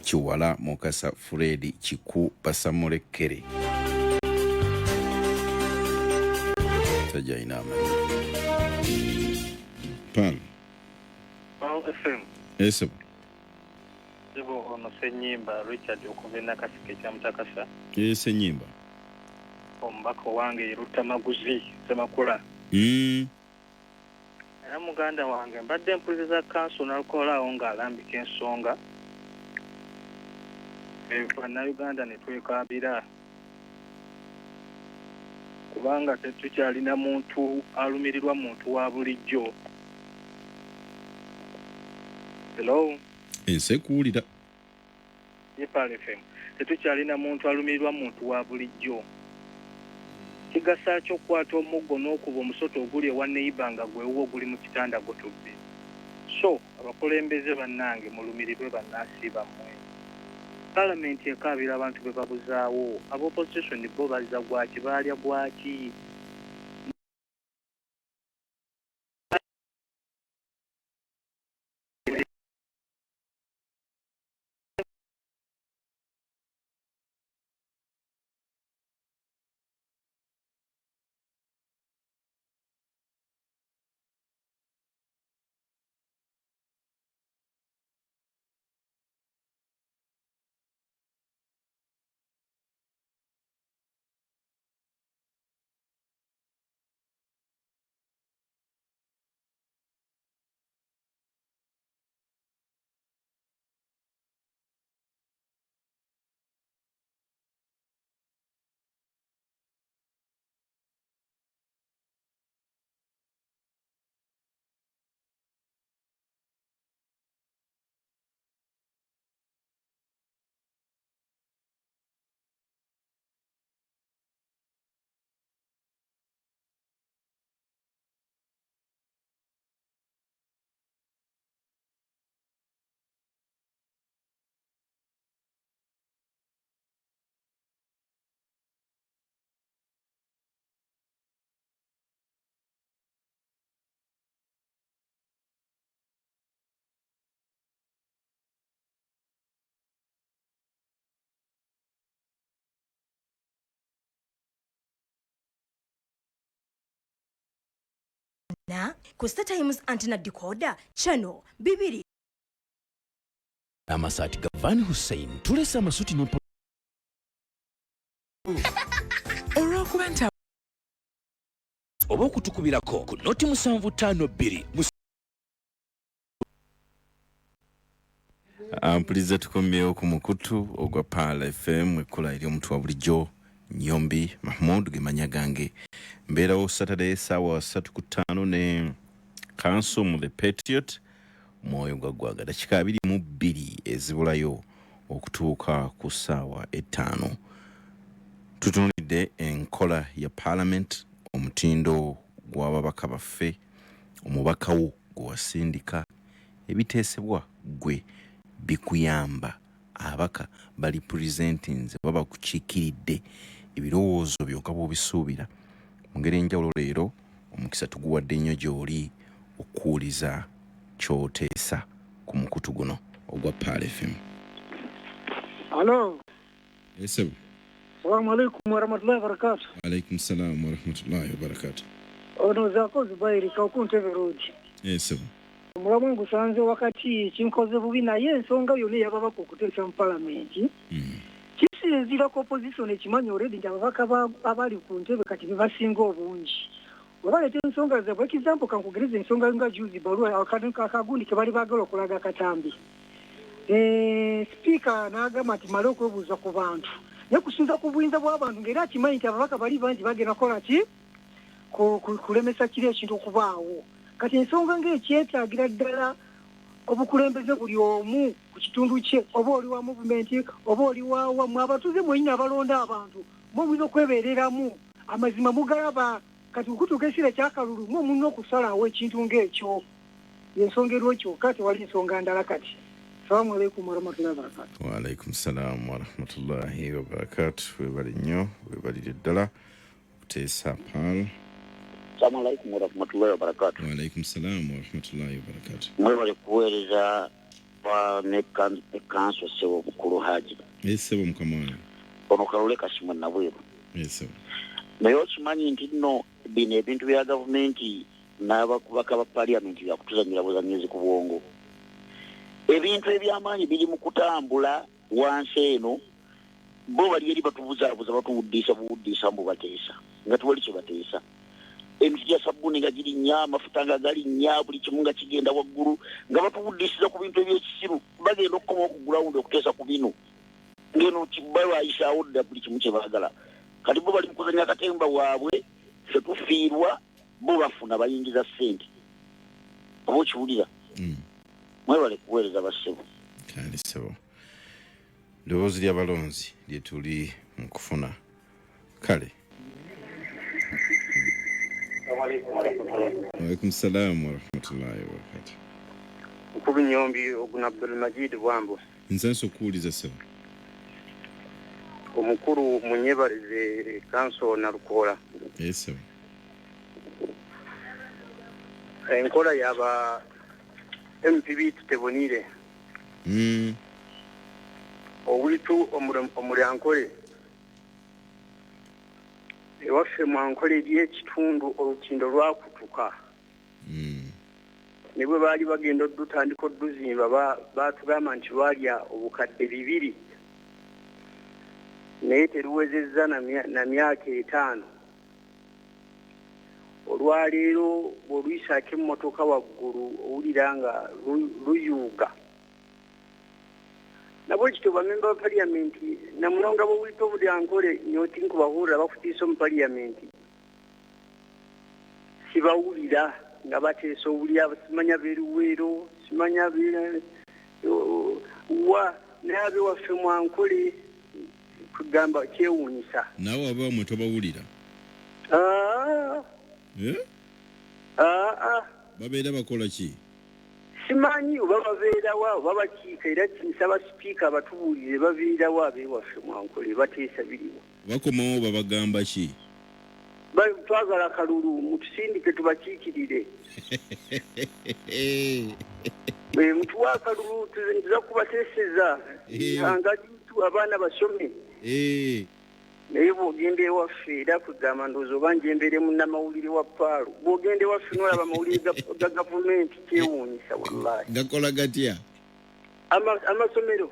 Kiwala Mukasa Fred Kiku Basamulekere. Sajja alina amanyi. Paul. Paul FM. Esebo. Sebo ono Ssenyimba Richard okuva e Nakasike ekya Mutakasa. Ssenyimba. Omubaka owange ye Luttamaguzi Ssemakula. Era muganda wange mbadde mpuliriza kanso Nalukoola awo ng'alambika ensonga. Bannayuganda ne twekaabira kubanga tetukyalina muntu alumirirwa muntu wa bulijjo. Hello? Ensi ekuwulira. Ye Pearl FM. Tetukyalina muntu alumirirwa muntu wa bulijjo. Kigasa ki okukwata omuggo n'okuba omusota oguli ewa neighbor nga gwe wuwo guli mu kitanda gutudde? So abakulembeze bannange mulumirirwe bannansi bammwe. Palamenti ekaabira abantu be babuzaawo, aba opposition bo bazza gwaki, baalya gwaki? Na ku Star Times Antenna Decoder channel bibiri. Amasaati ga Van Hussein tulese amasuti ne olw'okuba nti oba okutukubirako ku noti 752. Mpuliriza, tukomyewo ku mukutu ogwa Pearl FM, ekkula eri omuntu wa bulijjo. Nyombi Mahmud ge mannya gange. Mbeerawo Saturday saawa 3 ku 5 ne Counsel mu The Patriot, Mwoyo gwa Ggwanga. Dakika 22 ezibulayo okutuuka ku ssaawa 5. Tutunulidde enkola ya parliament, omutindo gw'ababaka baffe, omubaka wo gwe wasindika, ebiteesebwa gwe bikuyamba, ababaka bali presentinze baba bakukiikiridde ebirowoozo byo nga bw'obisuubira mu ngeri enjawulo. Leero omukisa tuguwadde nnyo gy'oli okuwuliza ky'oteesa ku mukutu guno ogwa Pearl FM. Alo, Esebo. Salamu alaikum warahmatullahi wabarakatu. Alaikum salam warahmatullahi wabarakatu. Ono Zaako Zubairi Kawuku Ntebe Road. Esebo. Omulamu ngusanze wakati, kinkoze bubi, naye ensonga yonna ey'ababaka okuteesa mu palamenti kisinziira ku opposition ekimanyi already nti ababaka abali ku ntebe kati be basinga obungi. Bwe baleeta ensonga zaabwe, example kankugereza ensonga nga juzi baluwa akagundi ke bali baagala okulaga akatambi, sipiika n'agamba nti male okwebuuza ku bantu, naye kusinza ku buyinza bw'abantu ng'era akimanyi nti ababaka bali bangi bagenda kukola ki? Kulemesa kiri ekintu okubaawo. Kati ensonga ng'ekyetaagira ddala obukulembeze buli omu ku kitundu kye, oba oli wa movement oba oli wawammwe, abatuuze mwenyini abalonda abantu, mwe mulina okwebeereramu. Amazima mugalaba kati okutuuka ekiseera ekyakalulu, mwe mulina okusalawo ekintu ng'ekyo. Yensonga eriwo kyokka, tewali nsonga ndala. Kati salamu alaikum warahmatullahi wabarakatu. Waalaikum salam warahmatullahi wabarakatu. Webale nnyo, webalire ddala okuteesa, Pearl. Assalamu alaikum warahmatullahi wabarakatu. Waalaikum salam warahmatullahi wabarakatu. Mwebale kuweereza wa ne kanso, ssebo omukulu Haji. Esebo mukama wange. Ono Kalule Kasimwe Nabweru. Esebo. Naye okimanyi nti nno bino ebintu bya gavumenti n'ababaka ba paliyamenti byakutuzanyira buzanyizi ku bwongo. Ebintu ebyamaanyi biri mu kutambula wansi eno, bo bali eri batubuzaabuza, batuwuddiisa buwuddiisa mbu bateesa, nga tewali kye bateesa. Emiti gya sabbuuni nga girinnya, amafuta nga galinnya, buli kimu nga kigenda waggulu, nga batuwuddiisiza ku bintu ebyekisiru. Bagenda okukomawo ku gulawundi okuteesa ku bino ngeno balwayisaawo dda buli kimu kye baagala. Kati bo bali mu kuzanya katemba waabwe, ffe tufiirwa, bo bafuna, bayingiza ssente. Oba okiwulira? Mwebale kuweereza, bassebo. Kale ssebo. Ddoboozi ly'abalonzi lye tuli mu kufuna. Kale. Waalaikum salam warahmatullahi wabarakatu. Mukulu Nyombi, oguno Abdulmajid Bwambo. Nsanyusa okuwuliza, ssebo. Omukulu munyebalize kanso Nalukoola. Esebo. Enkola yaba MP bitu tebonire. Owitu omulyankole ewaffe mwankole eri ekitundu olutindo lwakutuka. Ne bwe baali bagenda oddutandika odduzimba, batugamba nti lwalya 2000, naye teruwezezza na myaka 5. Olwaleero bw'oluyisaako emmotoka waggulu owulira nga luyuuga. Nabwekityo bamemba ba paliyamenti namunonga bwowulita obulyankole nyoti nkubahurira bakutiisa omu paliyamenti, sibawulira nga bateesa obulya, simanya beruweero, simanya wa, naye abewaffe mwankole kugamba kyewuunyisa. Naawe abawamwe tobawulira? Ah, Eh? ah, ah. Babeera bakola ki? Simanyi oba babeerawa oba bakiika, era nsaba sipiika abatubuulire babeerawa abewaffe mwankole bateesa biriwa. Bakomawo babagamba ki? Twagala kalulu, mutusindike tubakiikirire. Mutuwe akalulu, tuza kubateeseza ihanga litu, abaana basome. Naye bw'ogenda ewaffe, era kugamba ndowooza oba njembeere munnamawulire wa Pearl, bw'ogenda ewaffe n'olaba amawulire ga gavumenti kyewuunyisa wallahi. Gakola gatya? Amasomero.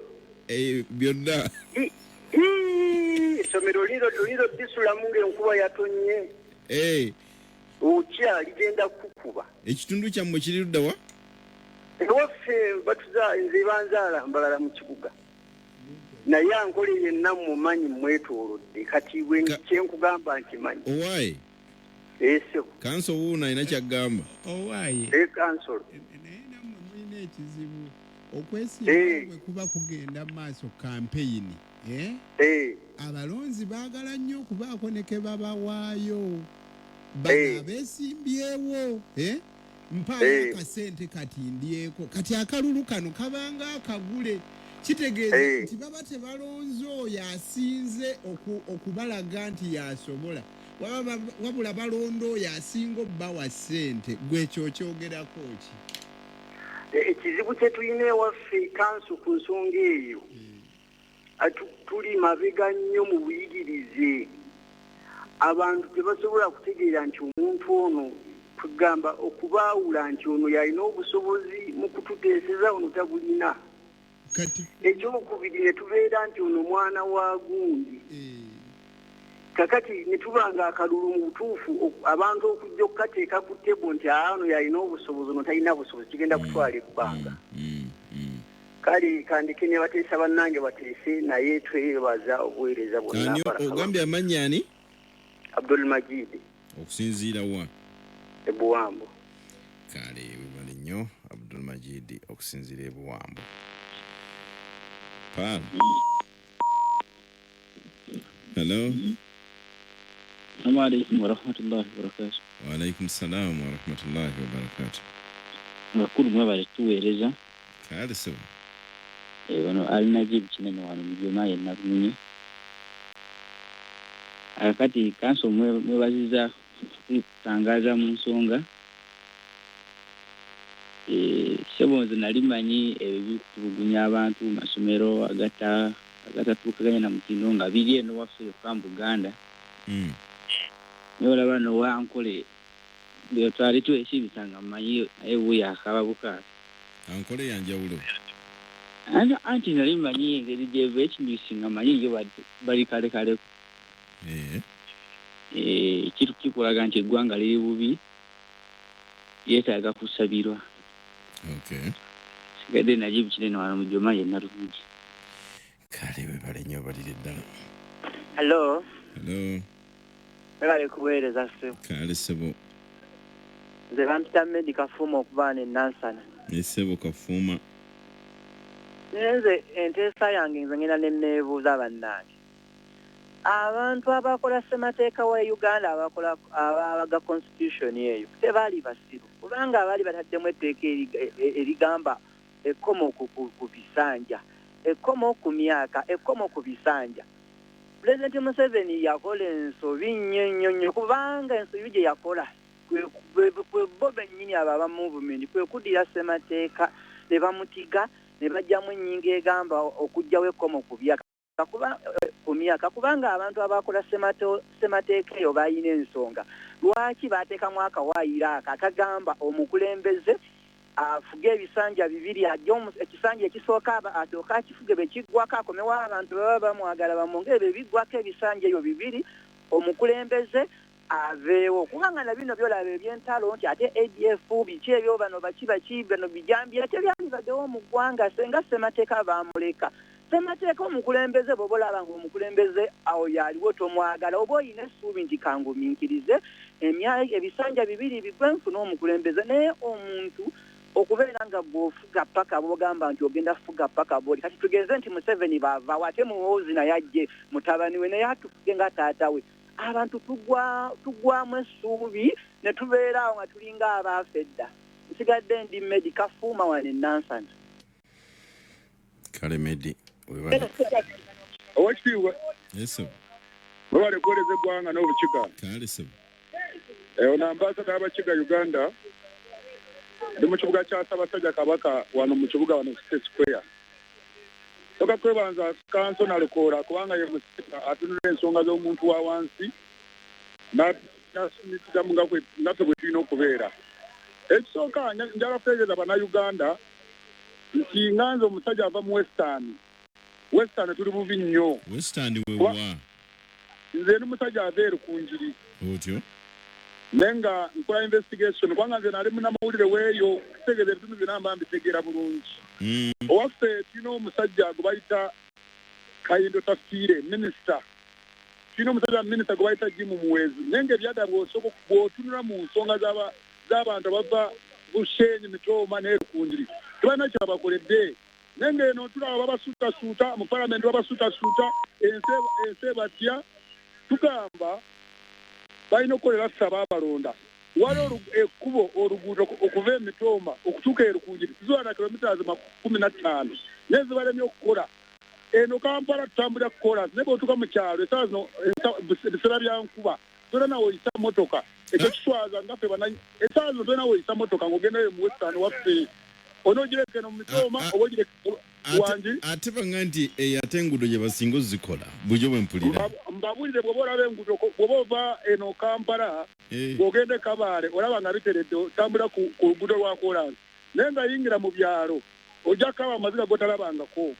Byonna. Ii, essomero liro liro lisulamu ng'enkuba yatonye. Otya ligenda kukuba. Ekitundu kyammwe kiri ludda wa? Ewaffe batuza nze banzaala mbalala mu kibuga. Naye Ankole yenna mumanyi mwetoolodde kati bwe kyenkugamba nkimanyi. Owaaye. Ese. Kanso wuuno alina ky'agamba. Owaaye. E kansolo. Naye nammwe mulina ekizibu okwesimbawo bwe kuba kugenda mu maaso kampeyini. Eh? Eh. Abalonzi baagala nnyo okubaako ne ke babawaayo. Bano abeesimbyewo. Eh? Mpaayo akasente kati ndyeko. Kati akalulu kano kabanga akagule. Kitegeeza nti baba tebalonze oyo asinze okubalaga nti y'asobola. Wabula balonda oyo asinga obbawa ssente. Ggwe ekyo okyogerako ki? Ekizibu kye tulina ewaffe kanso ku nsonga eyo, tuli mabega nnyo mu buyigirize. Abantu tebasobola kutegeera nti omuntu ono kugamba okubaawula nti ono yalina obusobozi mu kututeeseza ono tabulina. Ekyokubiri ne tubeera nti ono mwana wa gundi. Kakati ne tuba nga akalulu mu butuufu abantu okujja okukateeka ku tebo nti ono yalina obusobozi ono talina busobozi kigenda kutwala ebbanga. Kale kandike ne bateesa bannange bateese naye twebaza obuweereza bwonna. Ogambye amannya ani? Abdul Majid. Okusinziira wa? E Buwambo. Kale webale nnyo Abdul Majid okusinziira e Buwambo. Paul. Hello. Assalamu alaikum warahmatullahi wabarakatuh. Wa alaikum salam wa rahmatullahi wa barakatuh. Abakulu mwebale tuweereza. Kale ssebo. Ono Ali Najib Kinene wano Mujema ye Nalumunye. Kati kanso mwebaziza kutangaza mu nsonga. Ssebo nze nali mmanyi ebyo ebikutulugunya abantu mu masomero agatatuukaganya na mutindo nga biri eno waffe yokka mu Buganda. Naye olaba nowankole twali twesiibisa nga mmanyi naye wuuyo akaaba bukaabi. Ankole ya njawulo. Anti nali mmanyi engeri gyeva ekinjusi nga mmanyi yo bali kalekaleko. Kikulaga nti eggwanga liri bubi yeetaaga kusabirwa. Sigadde Najib Kinene wano Mujoma ye Nalungi. Kale webale nnyo balire ddala. Hello. Hello. Webale kuweereza ssebo. Kale ssebo. Nze bampita Medi Kafuuma okuva wano e Nansana. Ssebo Kafuuma. Naye nze enteesa yange nze ngenda ne neebuuza bannange. Abantu abakola ssemateeka wa Uganda abakola abaga constitution eyo tebaali basiru kubanga abaali bataddemu etteeka erigamba ekkomo ku bisanja, ekkomo ku myaka, ekkomo ku bisanja. Pulezidenti Museveni yakola ensobi nnyo nnyo nnyo kubanga ensobi gye yakola kwe bo bennyini abo aba movement kwe kuddira ssemateeka ne bamutiga ne baggyamu ennyingo egamba okuggyawo ekkomo ku byaka. Ku myaka kubanga abantu abakola ssemateeka eyo balina ensonga. Lwaki bateekamu akawaayiro ako akagamba omukulembeze afuge ebisanja bibiri, ajje ekisanja ekisooka asooke akifuge bwe kiggwako akomewo abantu baba bamwagala bamwongere, bwe biggwako ebisanja ebyo bibiri omukulembeze aveewo. Kubanga na bino by'olaba eby'entalo nti ate ADF biki ebyo bano baki baki bano bijambiya tebyandibaddewo mu ggwanga senga ssemateeka baamuleka. Ssemateeka omukulembeze bw'oba olaba ng'omukulembeze awo yaliwo tomwagala oba oyina essuubi nti kangumiikirize ebisanja bibiri bigwe nfune omukulembeze. Naye omuntu okubeera nga bw'ofuga paka bw'ogamba nti ogenda fuga paka bw'oli kati tugenze nti Museveni baavaawo ate Muhoozi naye ajje mutabani we naye atufuge nga taata we. Abantu tugwamu essuubi ne tubeera awo nga tulinga abaafa edda. Nsigadde ndi Medi Kafuuma wano e Nansana. Kale Medi webale. Owekitiibwa. Yes sir. Webale kuweereza eggwanga n'obukiga. Kale sir. Ono ambasada y'Abakiga Uganda. Ndi mu kibuga kya Ssaabasajja Kabaka wano mu kibuga wano City Square. Soka kwebanza kanso Nalukoola kubanga ye musika atunula ensonga z'omuntu wa wansi n'asumitiramu nga naffe bwe tulina okubeera. Ekisooka njagala kutegeeza Bannayuganda nti nga nze omusajja ava mu Western. Western tuli bubi nnyo. Western we wa? Nze ndi musajja ava e Rukungiri. Otyo? Naye nga nkola investigation kubanga nze nali munamawulire weeyo kutegeeza ebitundu byonna mba mbitegeera bulungi. Owaffe tulina omusajja gwe bayita Kayindo Tafiire, minisita. Tulina omusajja minisita gwe bayita Jim Muhwezi. Naye nga ebyadda bw'osooka bw'otunula mu nsonga z'abantu abava Bushenyi, Mitooma ne Rukungiri, tebalina kye babakoledde. Naye nga eno tulaba babasuutasuuta mu palamenti, babasuutasuuta ensi ebatya. Tugamba balina okukolera ffe abaabalonda. Waliwo ekkubo oluguudo okuva e Mitooma okutuuka e Rukungiri ziwera na kilometres 15 naye zibalemye okukola. Eno Kampala tutambulira ku koolaasi naye bw'otuuka mu kyalo essaawa zino ebiseera bya nkuba tolina na w'oyisa mmotoka. Ekyo kiswaza nga ffe bana essaawa zino tolina w'oyisa mmotoka ng'ogendayo mu Western waffe. Onoogireka eno mu Mitooma oba ogireka wangi. Ate banga nti eyo ate enguudo gye basinga ozikola bulijjo bwe mpulira. Mbabuulire bw'oba olaba enguudo bw'oba ova eno Kampala bw'ogenda e Kabaale olaba nga biteredde otambula ku luguudo lwa koolaasi naye nga yingira mu byalo ojja kukaaba amaziga g'otalabangako.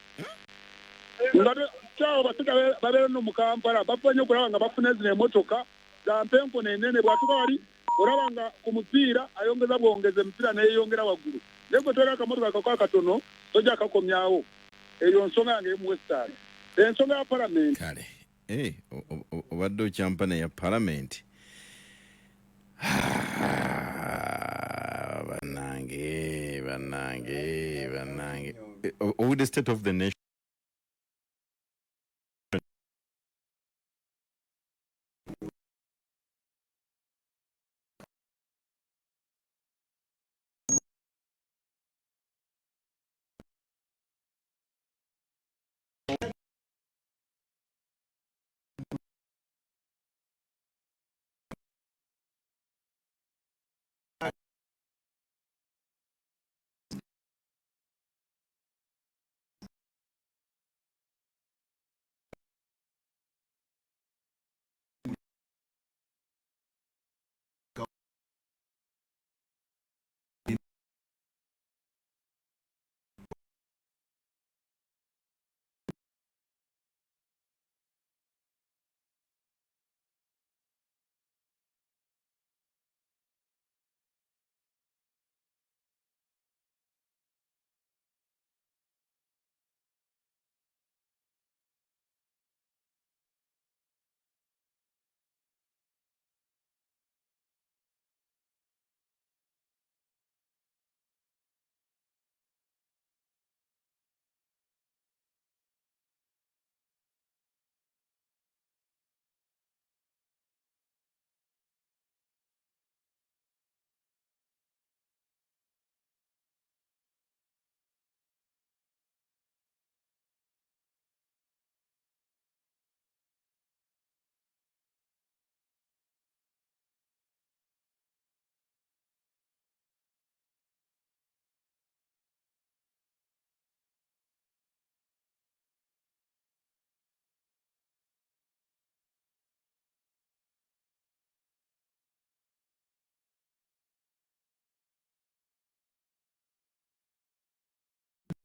Nga kyawo abasajja babeera nno mu Kampala bafuba nnyo okulaba nga bafuna zino emotoka za mpenkono enene bw'atuuka wali olaba nga ku mupiira ayongeza bwongeza emipiira neyeyongera waggulu naye gwe tolina akamotoka kako akatono tojja kakomyawo. Eyo nsonga yange ey'omu Western. Ensonga ya palamenti. Kale eh, obadde okyampa neya palamenti. Ah, bannange bannange bannange. Eh, owulidde state of the nation.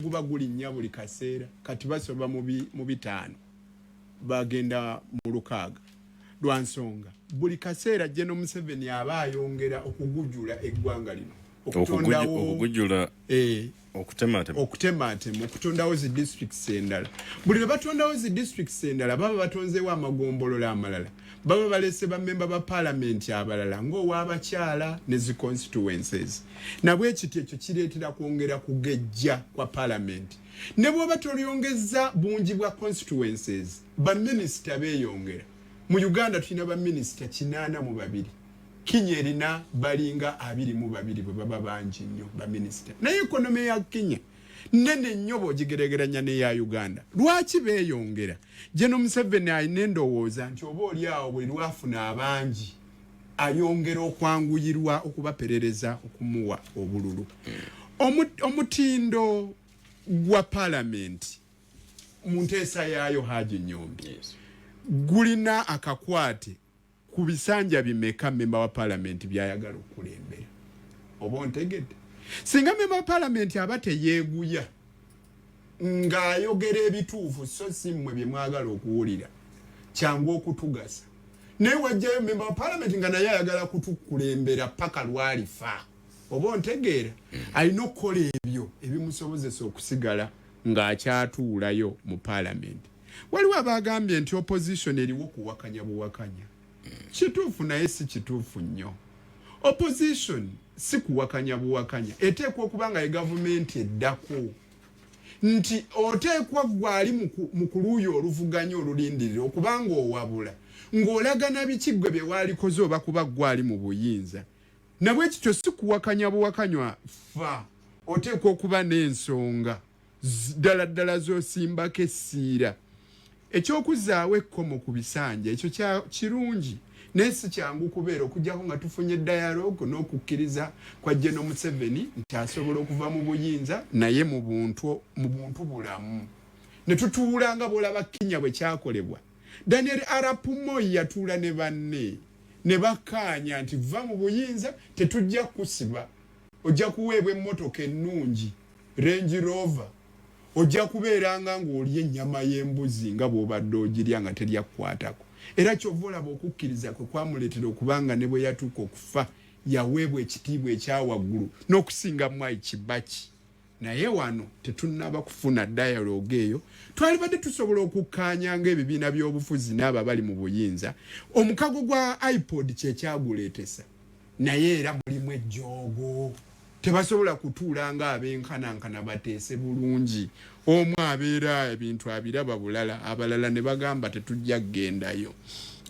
Guba gulinnya buli kaseera kati basoba mu 5 bagenda mu 6 lwa nsonga buli kaseera General Museveni aba ayongera okugujula eggwanga lino okutondawo okutematema okutematema okutondawo zi districts endala. Buli lwe batondawo zi districts endala baba batonzeewo amagombolola amalala, baba balese bammemba ba paalamenti abalala ng'ow'abakyala ne zi constituencies. Nabwekityo ekyo kireetera kwongera kugejja kwa paalamenti. Ne bw'oba tolyongezza bungi bwa constituencies, baminisita beeyongera. Mu Uganda tulina baminisita 82. Kenya erina balinga 22 bwe baba bangi nnyo baminisita, naye ekonome ya Kenya nnene nnyo bw'ogigeregeranya n'eya Uganda. Lwaki beeyongera? General Museveni alina endowooza nti oba oli awo buli lwafuna abangi ayongera okwanguyirwa okubaperereza okumuwa obululu. Omutindo gwa palamenti mu nteesa yaayo Haji Nyombi gulina akakwate ku bisanja bimeka memba wa palamenti by'ayagala okukulembera. Oba ontegedde? Singa memba wa palamenti aba teyeeguya ng'ayogera ebituufu so si mmwe bye mwagala okuwulira, kyangu okutugasa. Naye wajjayo memba wa palamenti nga naye ayagala kutukulembera paka lwalifa, oba ontegeera? Alina okukola ebyo ebimusobozesa okusigala ng'akyatuulayo mu palamenti. Waliwo abagambye nti opposition eriwo kuwakanya buwakanya. Kituufu, naye si kituufu nnyo. Opposition si kuwakanya buwakanya, eteekwa okuba nga ye gavumenti eddako, nti oteekwa gwe ali mu kuluuyi oluvuganya olulindirira okubanga owabula ng'olagana biki ggwe bye waalikoze oba kuba ggwe ali mu buyinza. Nabwe kityo si kuwakanya buwakanywa fa, oteekwa okuba n'ensonga ddala ddala z'osimbako essiira. Eky'okuzzaawo ekkomo ku bisanja ekyo kirungi, naye si kyangu kubeera okuggyako nga tufunye dialogue n'okukkiriza kwa General Museveni nti asobola okuva mu buyinza naye mu buntu, mu buntu bulamu, ne tutuula nga bw'olaba Kenya bwe kyakolebwa. Daniel Arap Moi yatuula ne banne ne bakkaanya nti vva mu buyinza, tetujja kukusiba, ojja kuweebwa emmotoka ennungi Range Rover, ojja kubeeranga ng'olya ennyama y'embuzi nga bw'obadde ogirya nga terya kukwatako. Era ky'ova olaba okukkiriza kwe kwamuleetera okuba nga ne bwe yatuuka okufa yaweebwa ekitiibwa ekya waggulu n'okusinga Mwai Kibaki. Naye wano tetunnaba kufuna dialogue eyo. Twalibadde tusobola okukkaanya ng'ebibiina by'obufuzi n'abo abali mu buyinza. Omukago gwa IPOD kye kyaguleetesa, naye era mulimu ejjoogo. Tebasobola kutuula nga abenkanankana bateese bulungi. Omu abeera ebintu abiraba bulala, abalala ne bagamba tetujja kugendayo.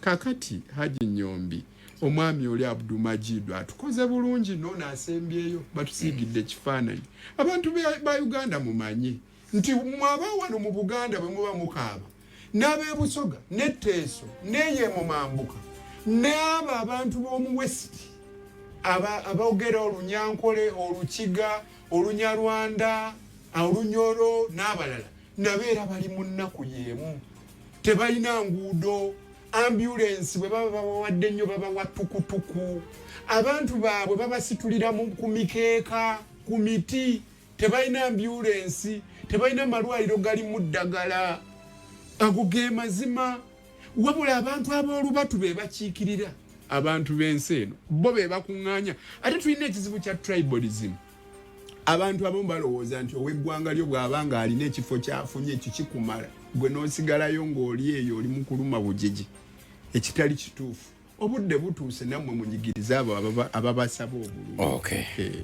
Kakati Haji Nyombi, omwami oli Abdumajidu atukoze bulungi, noono asembyeyo batusiigidde ekifaananyi. Abantu ba Uganda mumanye nti mwaba wano mu Buganda bwe muba mukaaba, n'ab'e Busoga n'e Teeso n'eyo mu Mambuka n'abo abantu b'omu West aboogera Olunyankole, Olukiga, Olunyarwanda, Olunyoro n'abalala, nabo era bali mu nnaku y'emu. Tebalina nguudo, ambulensi bwe baba babawadde nnyo babawa tukutuku, abantu baabwe babasitulira ku mikeeka, ku miti, tebalina ambulensi, tebalina malwaliro galimu ddagala. Ago ge mazima. Wabula abantu ab'olubatu be bakiikirira abantu b'ensi eno, bo be bakuŋŋaanya. Ate tulina ekizibu kya tribalism. Abantu abamu balowooza nti ow'eggwanga lyo bw'aba ng'alina ekifo ky'afunye ekyo kikumala, gwe n'osigalayo ng'oli eyo oli mu kuluma bugigi, ekitali kituufu. Obudde butuuse nammwe munyigirize abo ababasaba obululu. Okay.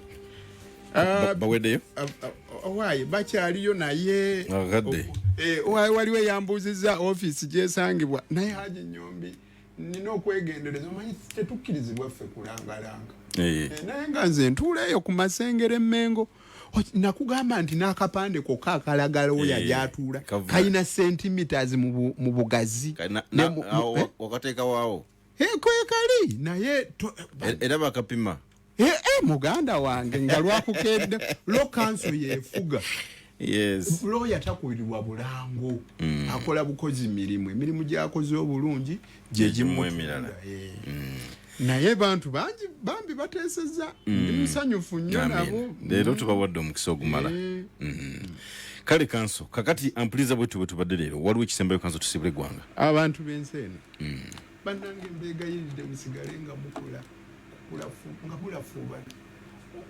Baweddeyo? Owaaye bakyaliyo naye Akadde. Owaaye waliwo eyambuuzizza ofiisi gyesangibwa, naye Haji Nyombi nina okwegendereza, omanyi tetukkirizibwa ffe kulangalanga. Naye nga nze ntuula eyo ku Masengere Mmengo, nakugamba nti n'akapande kokka akalagala oyo gy'atuula kalina centimeters mu bugazi. Wakateeka waawo? Kwekali naye Era bakapima. Muganda wange nga lwakukedde law council yefuga. Lawyer takubirirwa bulango, akola bukozi mirimu, emirimu gyakoze obulungi gyegimu emirala. Naye bantu bangi bambi bateeseza, ndi musanyufu nnyo nabo. Leero tubawadde omukisa ogumala. Kale kanso kakati ampuliza bwetu bwe tubadde leero, waliwo ekisembayo kanso tusibule eggwanga? Abantu b'ensi eno bannange, mbeegayiridde musigale nga mukola nga mulafuubana,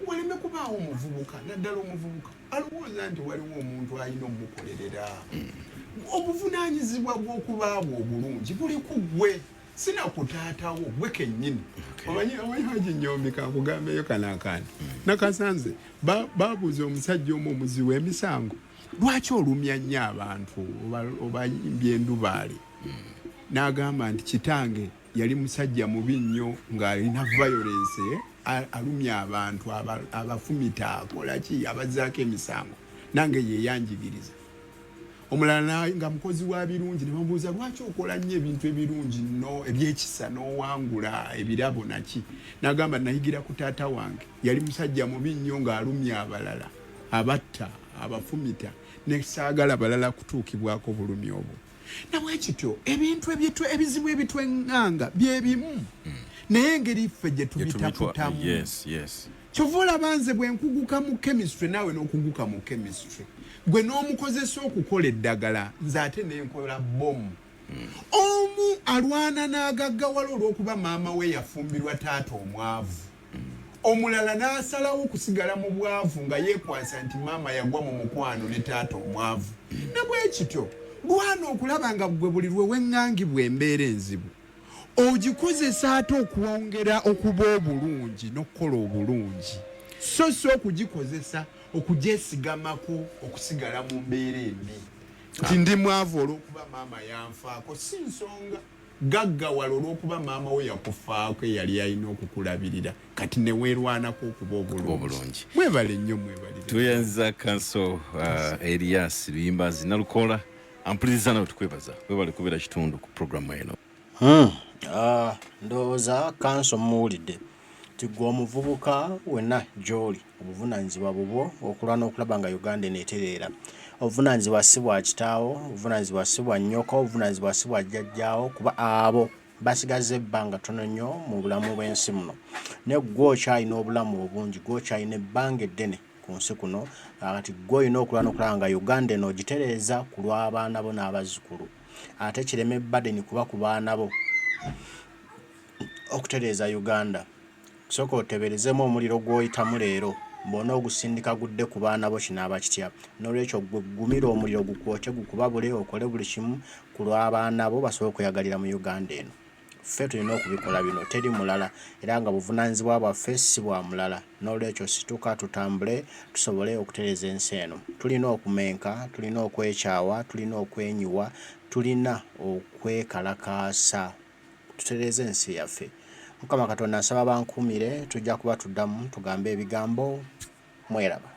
waleme kubaawo omuvubuka, naddala omuvubuka alowooza nti waliwo omuntu alina omukolerera. Obuvunaanyizibwa bw'okubaabwo obulungi buli ku ggwe, sina kutaatawo, gwe kennyini. Omanyi Haji Nyombi, kankugambeyo kano akantu nakasanze. Babuuza omusajja omu omuzi w'emisango, lwaki olumya nnyo abantu obayimbya endubaale? N'agamba nti kitange yali musajja mubi nnyo ng'alina violence, alumya abantu, abafumita, akola ki, abazzaako emisango, nange yeyanjigiriza. Omulala nga mukozi wa birungi, ne bamubuuza lwaki okola nnyo ebintu ebirungi no ebyekisa n'owangula ebirabo naki? N'agamba, nayigira ku taata wange, yali musajja mubi nnyo ng'alumya abalala, abatta, abafumita, nesaagala balala kutuukibwako bulumi obwo. Nabwekityo ebintu ebizibu ebitweŋŋanga byebimu, naye engeri ffe gye tubitaputamu. Kyova olaba nze bwe nkuguka mu chemistry, naawe n'okuguka mu chemistry, gwe n'omukozesa okukola eddagala, nze ate nenkola bomu. Omu Omu alwana n'agaggawala olw'okuba maama we yafumbirwa taata omwavu. Omulala n'asalawo okusigala mu bwavu nga yeekwasa nti maama yagwa mu mukwano ne taata omwavu. Ne bwe kityo, lwana okulaba nga ggwe buli lwe weŋŋangibwa embeera enzibu, ogikozesa ate okwongera okuba obulungi n'okukola obulungi, so si okugikozesa okugyesigamako okusigala mu mbeera embi nti ndi mwavu olw'okuba maama yanfaako. Si nsonga. Gaggawala olw'okuba maama wo yakufaako eyali alina okukulabirira kati ne weerwanako okuba obulungi. Mwebale nnyo mwebalire. Tweyanziza kanso Elias Luyimbazi Nalukoola ampuliriza nawe tukwebaza webale kubeera kitundu ku programu eno. Ndowooza kanso mmuwulidde nti ggwe omuvubuka wenna gy'oli obuvunaanyizibwa bubwo okulwana okulaba nga Uganda eno etereera. Obuvunaanyizibwa si bwa kitaawo, obuvunaanyizibwa si bwa nnyoko, obuvunaanyizibwa si bwa jjajjaawo kuba abo basigazza ebbanga ttono nnyo mu bulamu bw'ensi muno. Naye ggwe okyalina obulamu obungi, ggwe okyalina ebbanga eddene ku nsi kuno, kati ggwe olina okulwana okulaba nga Uganda eno ogitereeza ku lw'abaana bo n'abazzukulu. Ate kireme burden kuba ku baana bo okutereeza Uganda. Sooka oteeberezeemu omuliro gw'oyitamu leero, bw'onoogusindika gudde ku baana bo kinaaba kitya? Noolwekyo ggwe gumira omuliro gukwokye gukubabule okole buli kimu ku lw'abaana bo basobole okweyagalira mu Uganda eno. Ffe tulina okubikola bino teri mulala era nga buvunaanyizibwa bwaffe si bwa mulala. Noolwekyo situka tutambule tusobole okutereeza ensi eno. Tulina okumenka, tulina okwekyawa, tulina okwenyiwa, tulina okwekalakaasa tutereeze ensi yaffe. Mukama Katonda nsaba bankuumire tujja kuba tuddamu tugambe ebigambo mweraba.